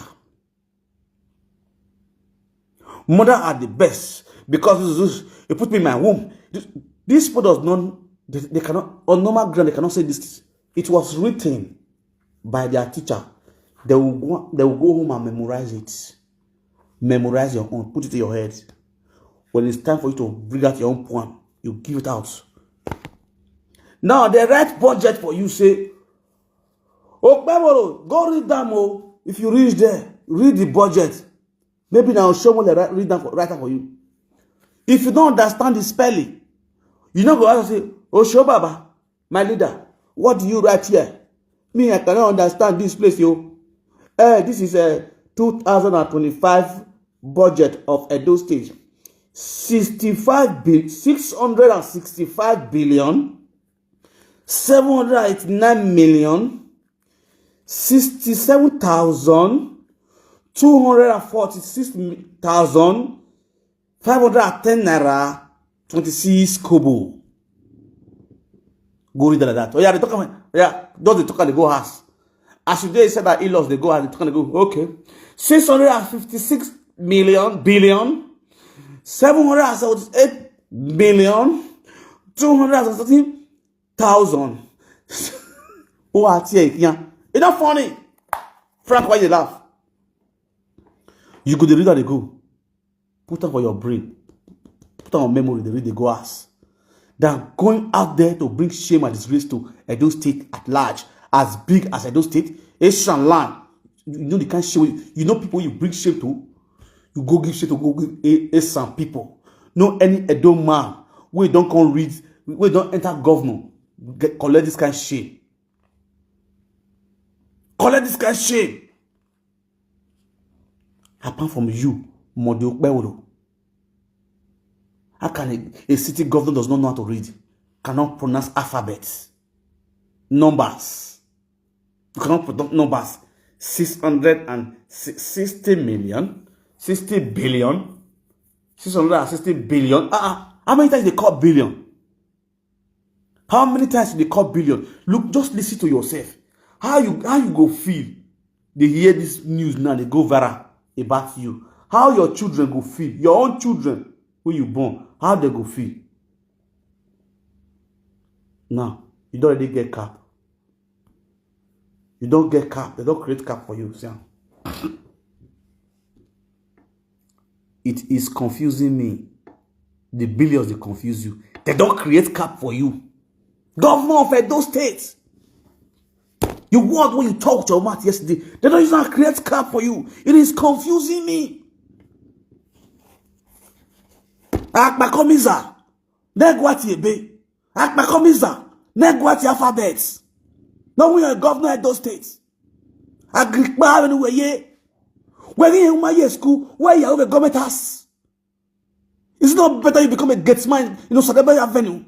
Mother are the best because this, this, it put me in my womb. This, these people does not, they, they cannot, on normal ground, they cannot say this. It was written by their teacher. They will go, they will go home and memorize it. Memorize your own, put it in your head. When it's time for you to bring out your own poem, you give it out. Now, the right budget for you say, Okpebolo, go read them. Oh. If you reach there, read the budget. Maybe now Oshomole write, read them for, write them for you. If you don't understand the spelling, you no go ask say, Osho Baba, my leader, what do you write here? Me, I cannot understand this place, yo. Eh, this is a two thousand twenty-five budget of Edo State. Sixty-five bil-, six hundred and sixty-five billion, seven hundred eighty-nine million, sixty-seven thousand, two hundred and forty-six thousand, five hundred and ten naira, twenty-six kobo. Go read like that. Oh, yeah, they talk about, yeah, just they talk and they go house. As you dey say that in-laws, they go house, they talk and they go, okay. Six hundred and fifty-six million, billion, seven hundred and seventy-eight million, two hundred and thirteen thousand. Oh, I tear it, yeah. It's not funny. Frank, why you laugh? You go the reader, they go. Put them for your brain. Put them on memory, they read, they go ask. Than going out there to bring shame and disgrace to Edo State at large, as big as Edo State, Asian land. You know the kind of shame, you know people you bring shame to, you go give shame to go give A-, Asian people. No any Edo man, we don't come read, we don't enter governor. get, collect this kind of shame. Collect this kind of shame. Apart from you, Mode Okpewolo. How can a, a city governor does not know how to read, cannot pronounce alphabets, numbers? You cannot pronounce numbers. Six hundred and sixty million, sixty billion, six hundred and sixty billion. Uh-uh. How many times they call billion? How many times they call billion? Look, just listen to yourself. How you, how you go feel? They hear this news now, they go viral about you. How your children go feel? Your own children, when you born, how they go feel? Now, you don't already get cap. You don't get cap. They don't create cap for you. See am? It is confusing me. The billions, they confuse you. They don't create cap for you. Governor of Edo State. You word when you talk to your mouth yesterday. They don't even create cap for you. It is confusing me. Akpakomiza. Negwati ebe. Akpakomiza. Negwati alphabets. No, we are governor of Edo State. Agrikpa anywhere ye. Where you my year school? Where you have a government house? Is it not better you become a gate man in Osadebe Avenue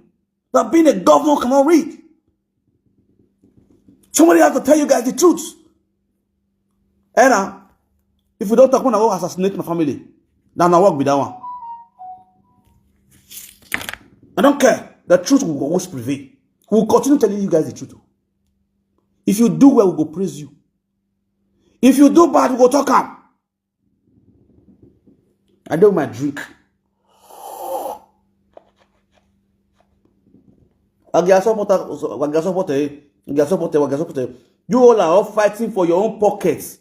than being a governor who cannot read? Somebody has to tell you guys the truth. And uh, if we don't talk, when I go assassinate my family, now I work with that one. I don't care. The truth will always prevail. We will continue telling you guys the truth. If you do well, we go praise you. If you do bad, we go talk am. I do my drink. Wagia supporter, Wagia supporter, Wagia supporter, Wagia supporter. You all are all fighting for your own pockets.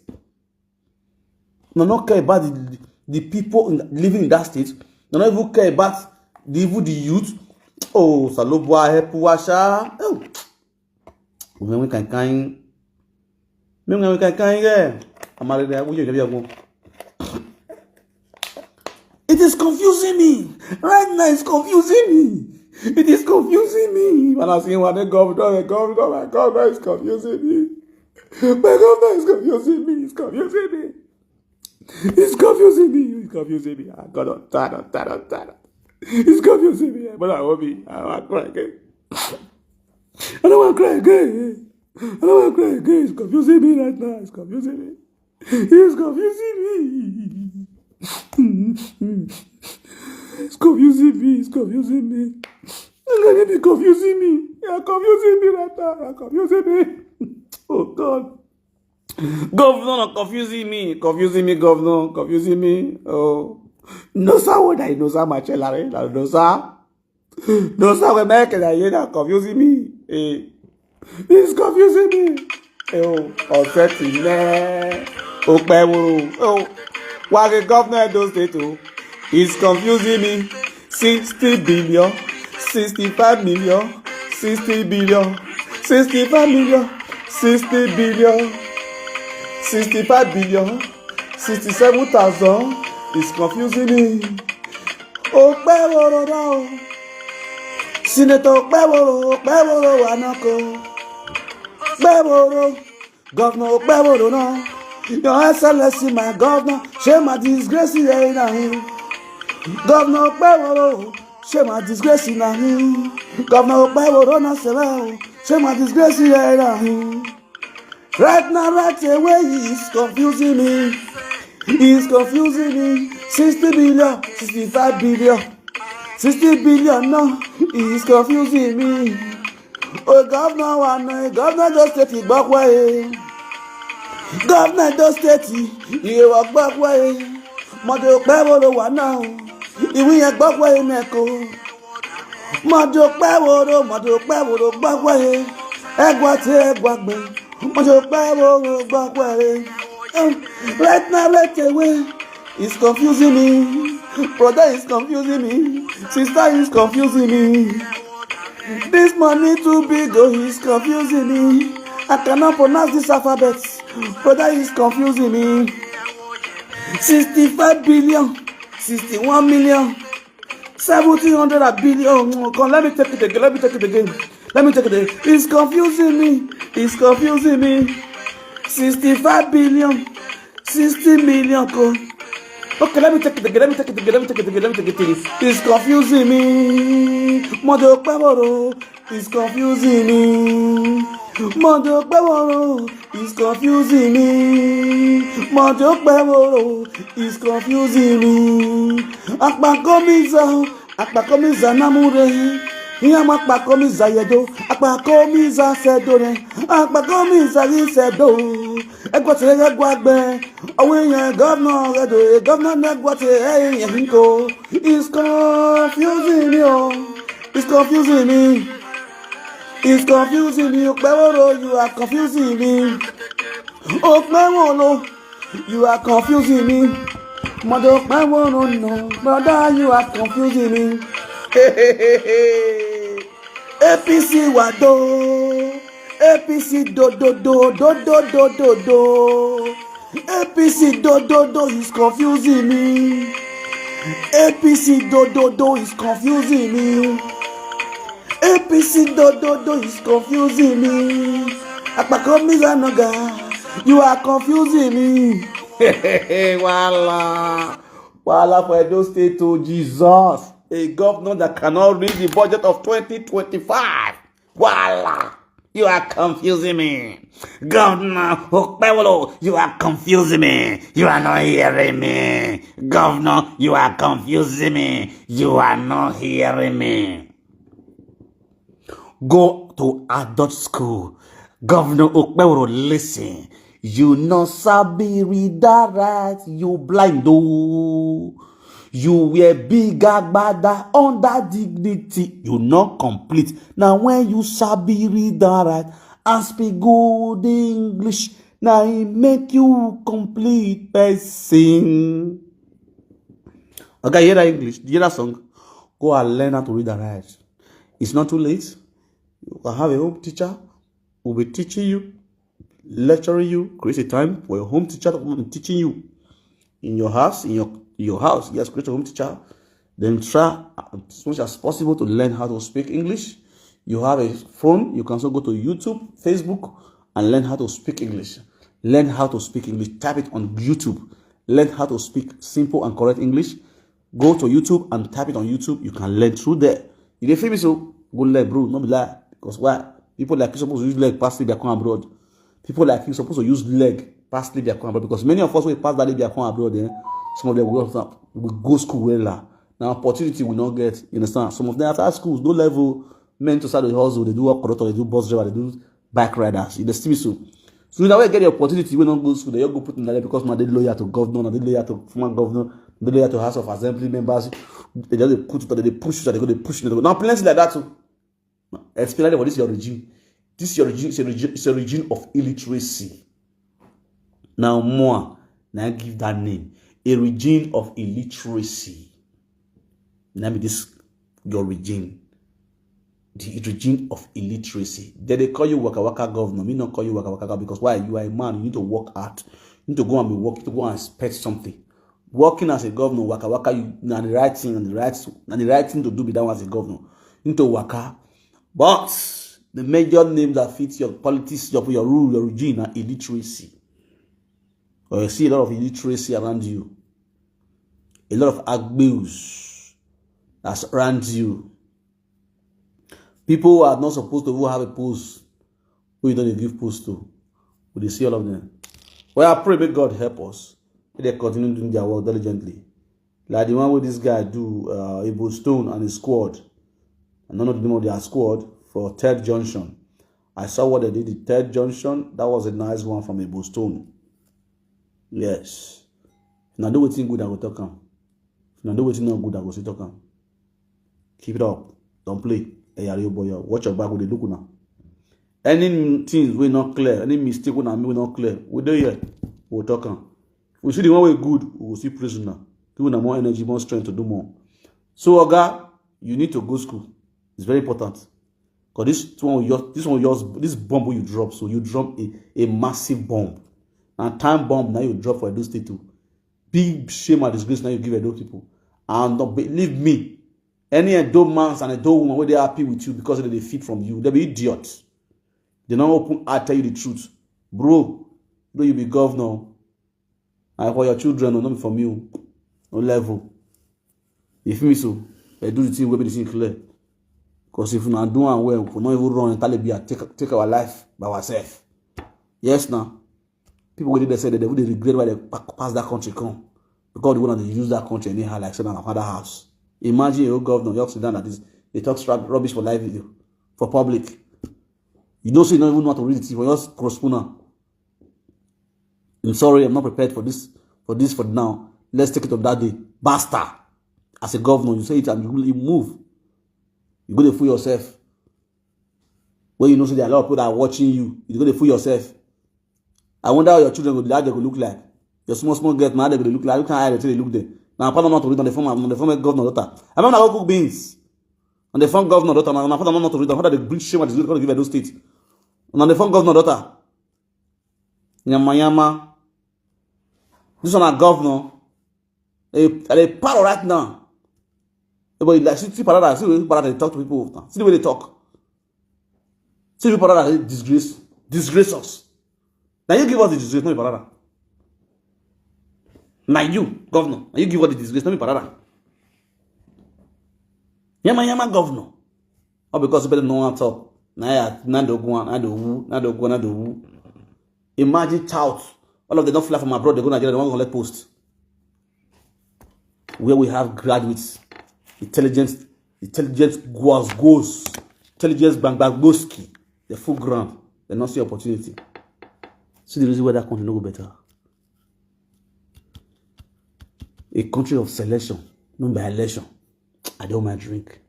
No, not care about the, the people in, living in that state. No, not even care about the, even the youth. Oh, Salobua, help Washa. Oh. When we can kind, when we can kind, yeah. I'm already there. It is confusing me. Right now, it's confusing me. It is confusing me. When I see one governor, governor, governor is confusing me. My governor is confusing me. It's confusing me. It's confusing me. It's confusing me. Ah, God, I'm tired. I'm tired. I'm tired. It's confusing me. But I won't be. I won't cry again. I don't want to cry again. I don't want to cry again. It's confusing me right now. It's confusing me. It's confusing me. It's confusing me. It's confusing me. It's confusing me. You're confusing me right now. You're confusing me. Oh God. Governor confusing me, confusing me, governor, confusing me. Oh, no sir, what I know sir, my chelare, no sir. No sir, we make it, you know, confusing me. Eh, it's confusing me. Eh, oh, upsetting me. Oh, oh, why the governor of those state, oh, it's confusing me. Sixty billion, sixty-five million, sixty billion, sixty-five million, sixty billion, sixty-five billion, sixty-seven thousand is confusing me. Okpeworo now. Senator Okpeworo, Okpeworo Wanako. Okpeworo. Governor Okpeworo now. Your Excellency, my governor, shame and disgrace here in him. Governor Okpeworo, shame and disgrace in him. Governor Okpeworo now, shame and disgrace here in him. Right now, right away, he is confusing me. He is confusing me. Sixty billion, sixty-five billion, sixty billion now. He is confusing me. Oh, governor, one, eh, governor just take it back way. Governor just take it, he walk back way. Mode Okpeworo wa now. Iwi yẹn gbọ́ pé mẹ́kọ. Mode Okpeworo, Mode Okpeworo gbọ́ pé. Ẹgbà tí ẹgbà gbẹ. Mode Okpeworo gbọ́ pé. Eh, right now, right away, it's confusing me. Brother is confusing me. Sister is confusing me. This money too big, oh, it's confusing me. I cannot pronounce this alphabet. Brother is confusing me. Sixty-five billion, sixty-one million, seventy, hundred billion. Oh, come, let me take it again. Let me take it again. Let me take it. It's confusing me. It's confusing me. Sixty-five billion, sixty million. Co. Okay, let me take it again. Let me take it again. Let me take it again. Let me take it again. It's confusing me. Mojo Paboro is confusing me. Mojo Paboro is confusing me. Mojo Paboro is confusing me. Akpakomiza, Akpakomiza namure. Iyama Akpakomiza yedo. Akpakomiza sedo ne. Akpakomiza yi sedo. Egwate egwagbe. Owe yen governor edo. Governor ne gwate eyen hinko. It's confusing me, oh. It's confusing me. It's confusing me. Okpeworo, you are confusing me. Okpeworo, you are confusing me. Mother Okpeworo, no. Brother, you are confusing me. A P C wado. A P C do do do do do do do do. A P C do do do is confusing me. A P C do do do is confusing me. A P C do do do is confusing me. Akpakomiza noga, you are confusing me. Wahala. Wahala for Edo State, oh Jesus. A governor that cannot read the budget of twenty twenty-five. Voila! You are confusing me. Governor Okpewolo, you are confusing me. You are not hearing me. Governor, you are confusing me. You are not hearing me. Go to adult school. Governor Okpewolo, listen. You no sabi read that right. You blind, oh. You wear big agbada under dignity. You no complete. Now when you sabi read that right and speak good English, now it make you complete person. Okay, hear that English? Hear that song? Go and learn how to read and write. It's not too late. You can have a home teacher who will be teaching you, lecturing you. Create a time for your home teacher to come and teaching you in your house, in your, your house. Yes, create a home teacher. Then try as much as possible to learn how to speak English. You have a phone, you can also go to YouTube, Facebook, and learn how to speak English. Learn how to speak English. Type it on YouTube. Learn how to speak simple and correct English. Go to YouTube and type it on YouTube. You can learn through there. You dey feel me so? Go learn, bro. No be lie. Because why? People like you suppose to use leg pass Libya come abroad. People like you suppose to use leg pass Libya come abroad. Because many of us wey pass that Libya come abroad, eh, some of them will go, will go school well. Now opportunity we not get. You understand? Some of them after schools, no level, men to start the hustle, they do work correct, they do bus driver, they do bike riders. You dey see me so? So now we get the opportunity, we don't go school, they go put in there because now they loyal to governor, now they loyal to former governor, they loyal to House of Assembly members. They just dey put it, they dey push it, they go, they push it. Now plenty like that too. Especially for this your regime. This your regime, it's a regime, it's a regime of illiteracy. Now more, now give that name. A regime of illiteracy. Now be this your regime. The regime of illiteracy. Then they call you waka waka governor. Me not call you waka waka governor because why? You are a man. You need to work hard. You need to go and be work. You need to go and expect something. Working as a governor, waka waka, you na the right thing, and the right, and the right thing to do be that one as a governor. You need to waka. But the major name that fits your politics, your, your rule, your regime, na illiteracy. Or you see a lot of illiteracy around you. A lot of abuse that's around you. People who are not supposed to even have a post, who you don't give post to, we dey see all of them. Well, I pray, may God help us. May they continue doing their work diligently. Like the one with this guy do, uh, Ebo Stone and his squad. I don't know the name of their squad for Third Junction. I saw what they did at Third Junction. That was a nice one from Ebo Stone. Yes. If una do wetin good, I go talk am. If una do wetin not good, I go still talk am. Keep it up. Don't play. Hey, are you boy? Watch your back with the look now. Any things we not clear, any mistake we not, we not clear, we do here. We'll talk am. We see the one way good, we will see prisoner. Give una more energy, more strength to do more. So, Oga, you need to go school. It's very important. Because this one, your, this one, yours, this bomb wey you drop, so you drop a, a massive bomb. And time bomb now you drop for Edo State too. Big shame and disgrace now you give Edo people. And don't believe me, Any Edo man and Edo woman wey dey happy with you because they dey feed from you, they be idiot. They no open eye tell you the truth. Bro, though you be governor, and for your children, no, no be from you. No level. If me so, I do the thing wey be the thing clear. Because if una do am well, we no even run enter Libya, take, take our life by ourselves. Yes, now. People wey dey there say that they would regret why they pa- pass that country come. Because they want to use that country anyhow, like say na father house. Imagine your governor, you sit down like this, they talk strap rubbish for live video, for public. You don't say you don't even know how to read it, you just cross puna. I'm sorry, I'm not prepared for this, for this for now. Let's take it on that day. Basta. As a governor, you say it and you, you move. You go to fool yourself. When you know say there are a lot of people that are watching you, you go to fool yourself. I wonder how your children go, how they go look like. Your small small girl, now they go look like. Look how they look there. Now, I not to read on the former, on the former governor daughter. I remember I go cook beans. On the former governor daughter, now, now, not to read on how they bring shame at the governor give Edo State. And on the former governor daughter, yama yama. This one a governor. They, they power right now. But like, see, see, Parada, see, Parada, they talk to people. See the way they talk. See, people Parada, they disgrace, disgrace us. Now you give us the disgrace, not Parada. Now you, governor, now you give us the disgrace, not Parada. Yama yama governor. All because people no want talk. Now ya, now they go on, now they woo, now they go, now they woo. Imagine tout. All of them don't fly from abroad, they go Nigeria, they want to collect post. Where we have graduates, intelligence, intelligence goes, goes, intelligence bangbagboski, the full ground, they not see opportunity. See the reason why that country no go better. A country of selection, not by election. I don't mind drink.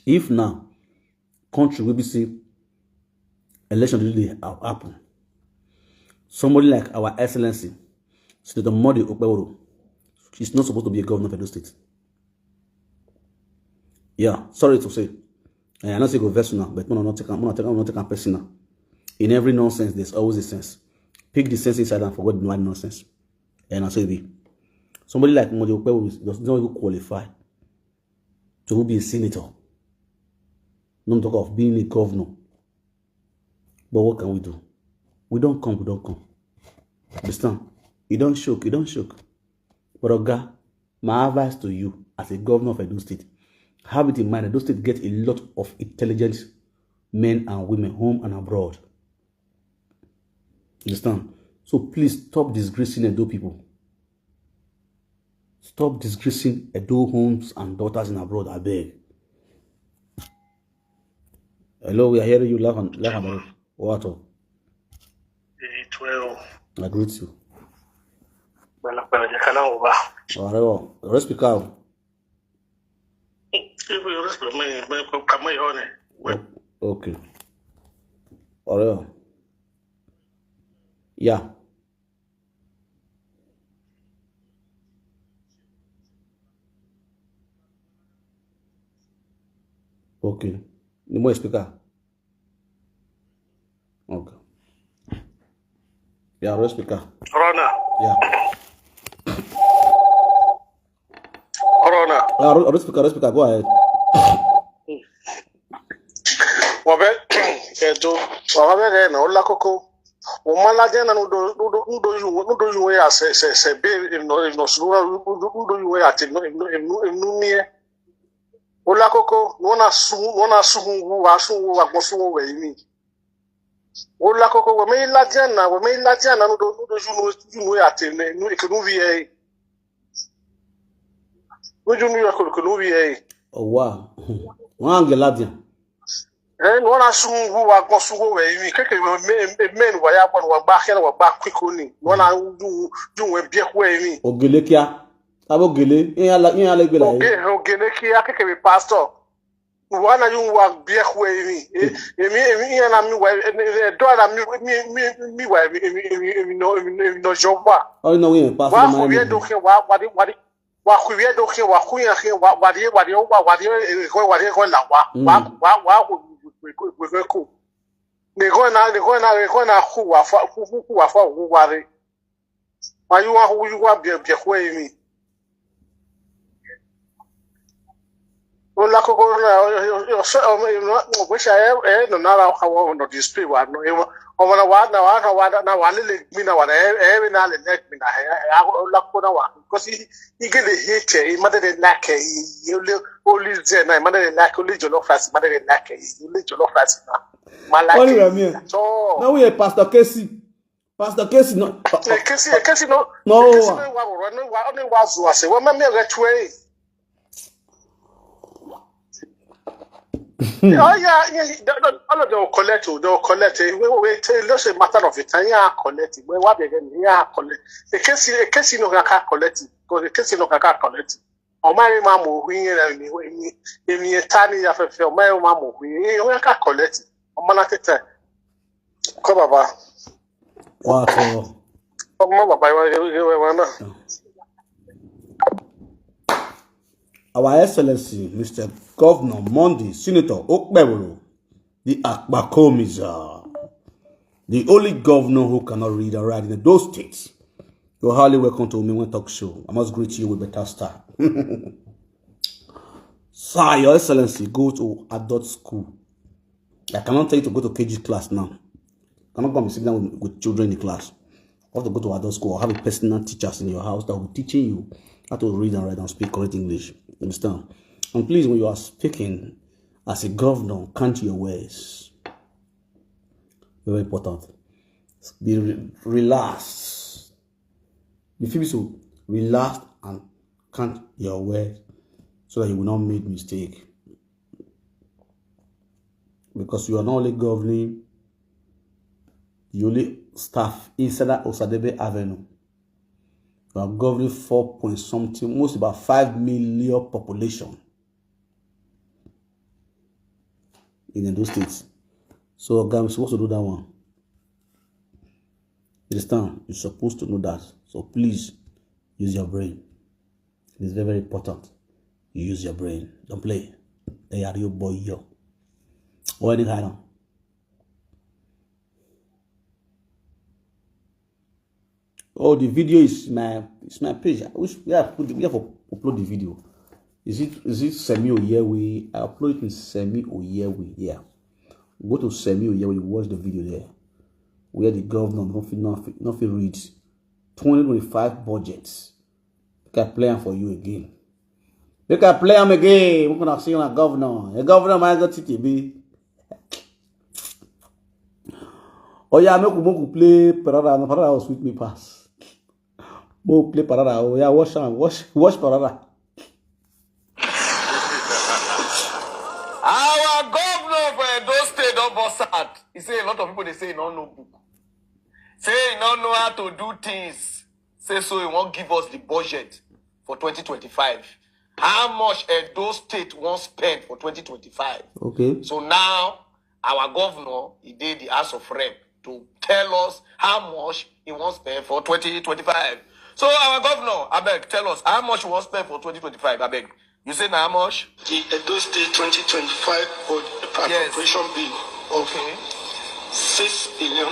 If now country will be say election dey dey ha- happen, somebody like our excellency Senator Monday Okpebholo is not supposed to be a governor of Edo State. Yeah, sorry to say. Eh, I know say go vex una, but una not take am, una take am, una take am personal. In every nonsense, there's always a sense. Pick the sense inside and forget the nonsense. And I say be somebody like Monday Okpebholo does not even qualify to be a senator. No talk of being a governor. But what can we do? We don't come, we don't come. Understand? You don't shook, you don't shook. But Oga, my advice to you as a governor of Edo State, have it in mind that Edo State get a lot of intelligent men and women home and abroad. Understand? So please stop disgracing Edo people. Stop disgracing Edo homes and daughters in abroad, I beg. Hello, we are hearing you live and live and direct. What up? Eight twelve. I greet you. Bala bala je kana uba. Alright, well, respect out. Ibu respect me me kama yone. Okay. Alright. Yeah. Okay. Ni mo speaker. Okay. Yeah, ro speaker. Corona. Yeah. Corona. Yeah, ro, ro speaker, ro speaker. Go ahead. Wabe edo. Wabe de na ola koko. O mala de na nudo nudo nudo yu nudo yu ya se se se be no no sura nudo yu ya te no no no no nie. Ola koko, wona su wona su wu wa su wu wa gbo su wo we ni. Ola koko, we me la de na we me la de na nudo nudo yu no yu no ya te ne nu ke nu vi e. Nuju nu ya ko ko nu vi e. Oh wow. Wan ge la de. Eh, no na su wu wa gbo su wo we ni. Keke me me wa ya gbo wa gba ke wa gba quick ni. No na ju ju we bi e ku e ni. Ogele kia. Abo gele. Yin ala yin ala gbe la. Oge ogele kia keke me pastor. Wa na ju wa bi e ku e ni. Emi emi yin na mi wa e do na mi mi mi mi wa emi emi emi no emi no jo wa. Oh no, we pastor. Wa ku bi e do ke wa wa di wa di. Wa ku bi e do ke wa ku ya ke wa wa di wa di wa wa di ko wa di ko la wa. Wa wa wa ku we go, we go cool. They go now, they go now, they go now, who are for, who, who, who are for, who are they? Why you want, who you want, be, be, who are you? Ola koko na, o, o, o, so, o, o, o, which I, eh, no, na, na, how, no, this pay, wa, no, eh, wa, o, na, wa, na, wa, na, wa, na, wa, lele, mi na, wa, eh, eh, na, lele, mi na, eh, eh, ola koko na, wa, because he, he get the hate, eh, he mother dey like, eh, he, he only, only Zen, eh, mother dey like, only jollof rice, mother dey like, eh, he only jollof rice na. Ma like, Only eh, Ramir. So, Now we are Pastor Casey. Pastor Casey, no. Eh, Casey, eh, Casey, no. No. Eh, Casey, no, wa, wa, no, wa, no, wa, zo, I say, wa, ma, me, I get way. Oh, yeah, yeah, yeah, no, no, all of them will collect, oh, they will collect. Eh, we, we, it's just a matter of time. Yeah, collect it. We, what again? Yeah, collect. The Casey, the Casey, no, I can't collect it. Because the Casey, no, I can't collect it. Oh, my, my, mo, we, eh, mi, we, mi, eh, mi, eh, tani, ya, fe, fe, oh, my, my, mo, we, eh, we, I can't collect it. Oh, man, I can't tell. Come, Baba. Wow. Come, Baba, you, you, you, you, you, Our Excellency, Mister Governor Monday, Senator Okpebholo, the Akpakomiza, the only governor who cannot read and write in those states. You're highly welcome to Women Talk Show. I must greet you with better style. Sir, Your Excellency, go to adult school. I cannot tell you to go to K G class now. You cannot go and be sitting down with, with children in the class. You have to go to adult school or have a personal teachers in your house that will be teaching you how to read and write and speak correct English. Understand? And please, when you are speaking as a governor, count your words. Very important. Be re-, relaxed. You feel so relaxed and count your words so that you will not make mistake. Because you are not only governing, you only staff inside that Osadebe Avenue. You are governing four point something, most about five million population in Edo State. So, guys, we're supposed to do that one. You understand? You're supposed to know that. So please use your brain. It's very, very important. You use your brain. Don't play. They are your boy, yo. Or any kind of. Oh, the video is my, it's my page. I wish we have put the, we have to upload the video. Is it, is it Semi Oyewe? I upload it in Semi Oyewe. Yeah. Go to Semi Oyewe, you watch the video there. Where the governor not fit, not fit, not fit read twenty twenty-five budget. Make I play am for you again. Make I play am again. We're gonna see my governor. The governor might go T T B. Oh yeah, make we, make we play Parada. No, Parada was with me pass. Make we play Parada. Oh yeah, watch am. Watch, watch Parada. Our governor for Edo State don burst out. He say a lot of people dey say he no know book. Say he no know how to do things. Say so he wan give us the budget for twenty twenty-five. How much Edo State wan spend for twenty twenty-five? Okay. So now our governor, he dey the House of Rep to tell us how much he wan spend for twenty twenty-five. So our governor, abeg, tell us how much you wan spend for twenty twenty-five, abeg. You say na how much? The Edo State twenty twenty-five budget Yes. appropriation bill of Okay. six billion,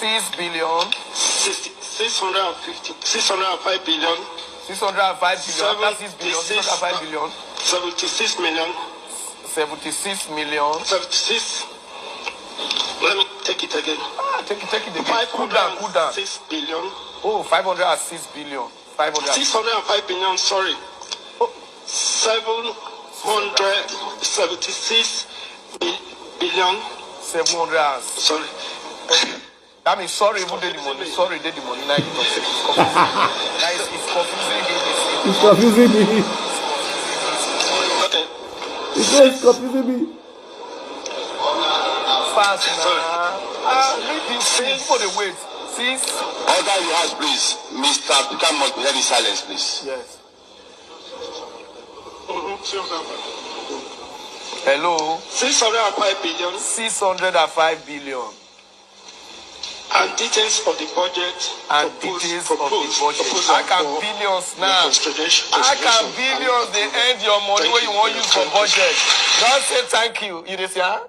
Six billion. sixty, six hundred and fifty, six hundred and five billion, Six hundred and five billion. After six billion, seventy-six, six hundred and five billion. seventy-six million, Seventy-six million. seventy-six. Let me take it again. Ah, take it, take it again. Cool down, cool down. Five hundred and six billion. Oh, five hundred and six billion. Five hundred. Six hundred and five billion, sorry. Oh. Seven hundred seventy-six billion. Seven hundred. Sorry. That means sorry, even dey the money. Sorry, dey the money. Now you talk say it's confusing. Now it's, it's confusing me. It's confusing me. Okay. It's, it's confusing me. Fast now. Ah, read this thing. People dey wait. Six. Order you ask, please. Mister Peter must be heavy silence, please. Yes. Hello. Six hundred and five billion. Six hundred and five billion. And details of the budget. And proposed, details of the proposed, budget. Proposal How can for billions now? Consideration, How can consideration billions and dey end your money Thank wey you you wan for use for your budget? Don't say thank you. You dey see, huh?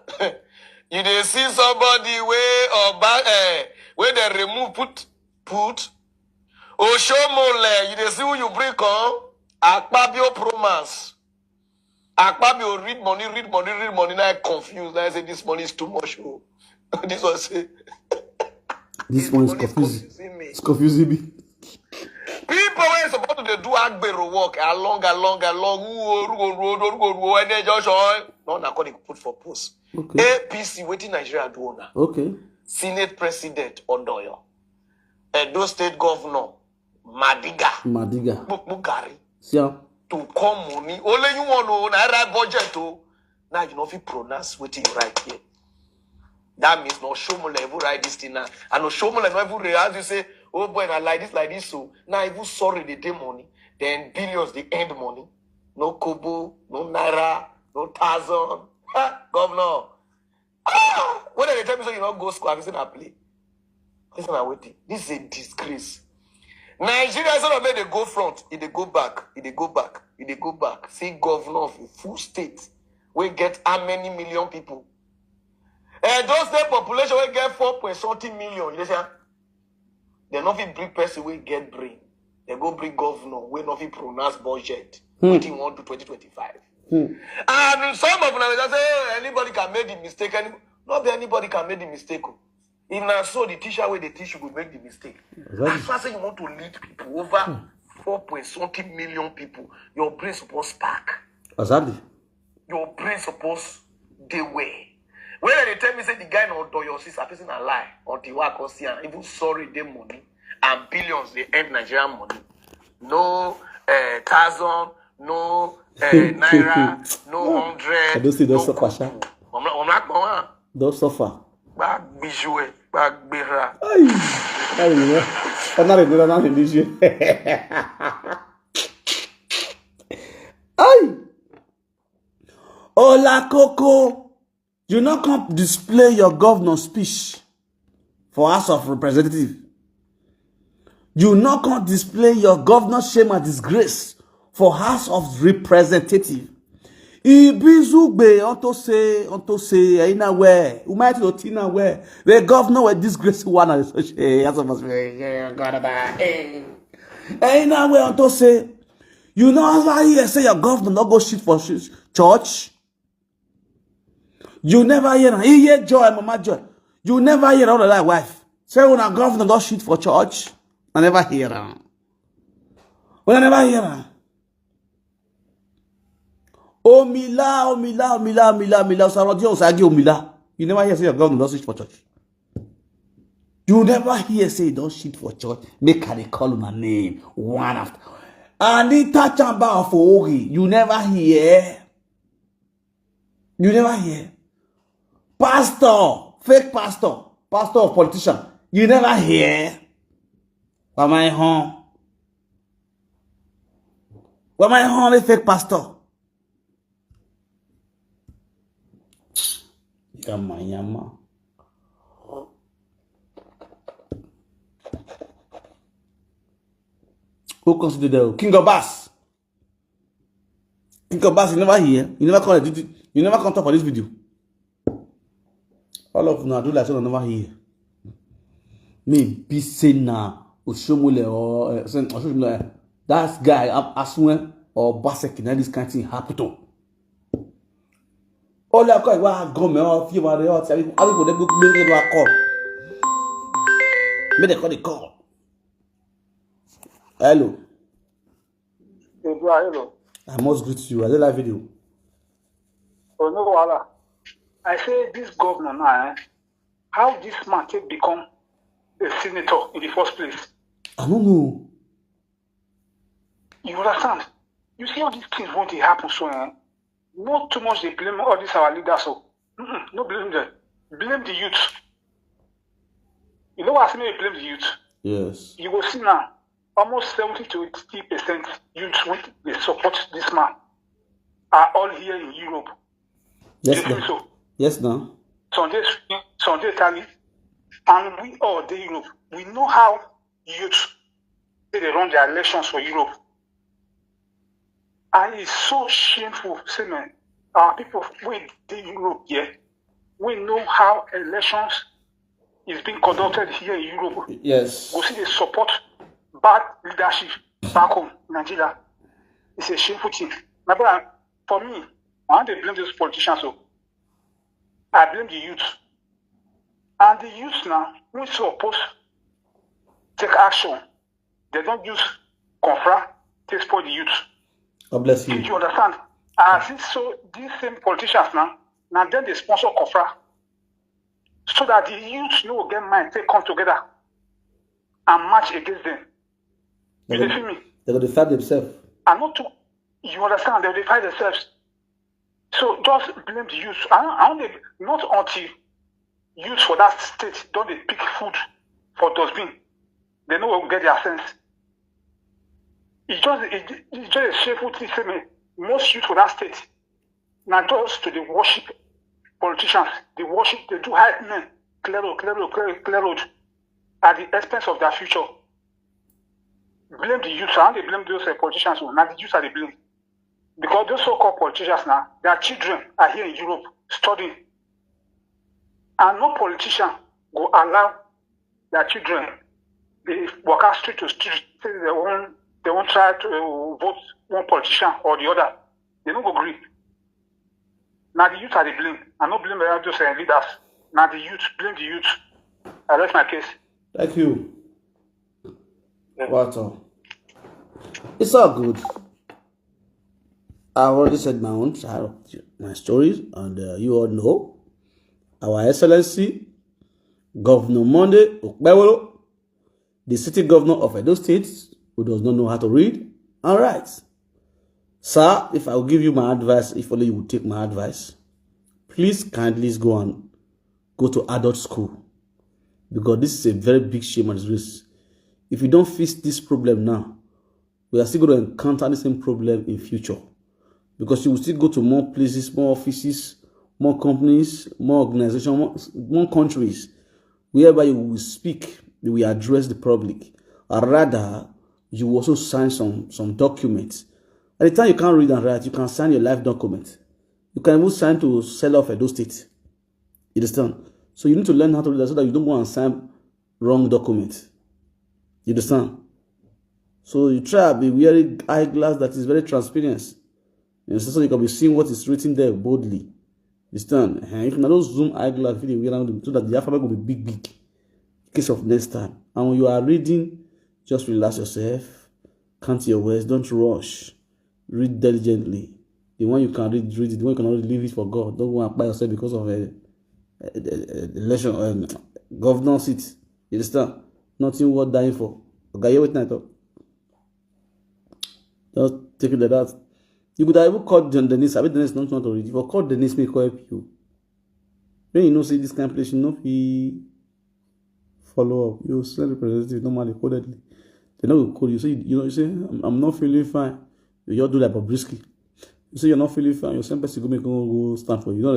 You dey see somebody wey, or ba- eh, wey dem remove, put put Oshomole. You dey see who you bring come? Akpabio Promax. Akpabio read money, read money, read money. Now I confused. Now I say this money is too much. Oh. This one say This one is confusing. It's confusing me. People wey suppose to dey do agbero work along, along, along. Uo, rugo, ruo, do, rugo, ruo, and then just show. No, na call it put for post. Okay. A P C, wetin Nigeria do now? Okay. Senate President Odoyo, Edo State Governor Madiga, Madiga. Bukbugari, Yeah. to come money. Only you want to naira budget o. Now you no fit pronounce wetin you write here. That means no Oshomole even write this thing now. And no Oshomole no even realize you say, oh boy, na like this, like this. So now even sorry they dey money. Then billions they end money. No kobo, no naira, no thousand. Ha, governor. Ah, when they tell me say you no go school, I say na play. This na wetin. This is a disgrace. Nigeria, instead of make they go front, e dey go back, e dey go back, e dey go back. See governor of a full state wey get how many million people? Edo State population wey get four point something million. You dey say, ah, dem no fit bring person wey get brain. Dem go bring governor wey no fit pronounce budget. Wetin you wan do twenty twenty-five? And some of them say, "Oh, anybody can make the mistake." Any, not be anybody can make the mistake. Oh. If na so the teacher wey dey teach you go make the mistake. As far as you want to lead people over four point something million people, your brain suppose spark. Exactly. Your brain suppose dey well. When they tell me say the guy na Odoyo, sister, person na lie. Until I come see am, even sorry dey money and billions dey end Nigerian money. No uh, thousand, no uh, naira, no hundred. I don't see those No suffer, sha. Kobo. I'm not, I'm not going. Don't suffer. Gba gbiju ẹ, gba gbera. Ay, ay, you know. Another day, another day, this year. Ay. Ola Koko, you not come display your governor speech for House of Representatives. You not come display your governor shame and disgrace for House of Representatives. Ibizugbe unto say, unto say, ẹ̀yin náà wẹ̀, Umaiti Oti náà wẹ̀, the governor wẹ̀ disgrace one and so ṣe, House of Representatives. Ẹ̀yin náà wẹ̀ unto say, you know how I hear say your governor no go shit for sh- church. You never hear am. He hear joy, mama joy. You never hear all of that wife. Say when a governor don shit for church, I never hear am. When I never hear am. Omila, Omila, Omila, Omila, Omila, Osarodi, Osagi, Omila. You never hear say your governor don shit for church. You never hear say he don shit for church. Make I dey call una name one after. Anita Chamba of Ogi, you never hear. You never hear. Pastor, fake pastor, pastor of politician, you never hear. Why my home? Why my home a fake pastor? Yama, yama. Who consider the King of Bass? King of Bass, you never hear. You never come. You never come talk for this video. All of una do like say una never hear. Me be say na Oshomole or uh, say Oshomole. That guy, I, I swear, or Basek, na this kind thing happen to. All I call wa gome or few wa re or tell people, people dey go make dem call. Make dem call the call. Hello. Edua, hello. I must greet you. I dey live video. Oh, no wahala. I say this governor now, eh? How this man take become a senator in the first place? I don't know. You understand? You see all these things when they happen so, eh? Not too much they blame all these our leaders. So, mm-mm, no blame them. Blame the youth. You know what I say? Blame the youth. Yes. You go see now, almost seventy to eighty percent youth wey dey support this man are all here in Europe. Yes, You think now. So, Yes, now. Sunday, Sunday Italy, and we all dey Europe. We know how youth dey dey run their elections for Europe. And it's so shameful, say man, our people wey dey Europe here, We know how elections is being conducted here in Europe. Yes. We see they support bad leadership back home in Nigeria. It's a shameful thing. My brother, for me, I want to blame those politicians. So I blame the youth. And the youth now, we supposed take action. They don't use confra to spoil the youth. God bless Do you. You understand? As it's so, these same politicians now, now then they sponsor confra, so that the youth no get mind to come together and march against them. You dey feel me? They go to fight themselves. I not to, you understand? They dey fight themselves. So just blame the youth. I, I only not until youth for that state don't they pick food for dustbin, they no go get their sense. It's just it, it's just a shameful thing. Say me, most youth for that state now just to the worship politicians, they worship, they do hype men, clear road, clear road, clear, clear road, at the expense of their future. Blame the youth. I don't dey blame those uh, politicians. Oh, now the youth are the blame, because those so-called politicians now, their children are here in Europe studying, and no politician go allow their children they walk out street to street, say they won't they won't try to vote one politician or the other. They don't go agree. Now the youth are the blame. I no blame all those uh, leaders. Now the youth, blame the youth. I rest my case. Thank you. What? It's all good. I've already said my own side of my stories, and uh, you all know our Excellency Governor Monday Okpebholo, the city governor of Edo State, who does not know how to read and write. Sir, if I will give you my advice, if only you would take my advice, please kindly go and go to adult school, because this is a very big shame and disgrace. If you don't fix this problem now, we are still going to encounter the same problem in future, because you will still go to more places, more offices, more companies, more organizations, more, more countries, whereby you will speak, you will address the public. Or rather, you will also sign some some documents. At the time you can't read and write, you can sign your life document. You can even sign to sell off Edo State. You understand? So you need to learn how to read that, so that you don't go and sign wrong document. You understand? So you try be wearing eyeglass that is very transparent. You understand? So you can be seeing what is written there boldly. You understand? Eh, if not, those zoom eyeglass, if you wear them, so that the alphabet will be big, big. In case of next time. And when you are reading, just relax yourself, count your words, don't rush, read diligently. The one you can read, read it. The one you cannot read, leave it for God. Don't go and apply yourself because of a, a, a, a election, um, governor seat. You understand? Nothing worth dying for. Okay, you wait night up. Just take it like that. You could have even called John Dennis. I bet Dennis not want to read. If you call Dennis, may call you. When you know, see this kind of place, you know, he follow up. You send representative normally codedly. They know you call you. Say, you know, you say, I'm, I'm not feeling fine. You just do like Bobrisky. You say you're not feeling fine. You send person go make go, go stand for you. You know,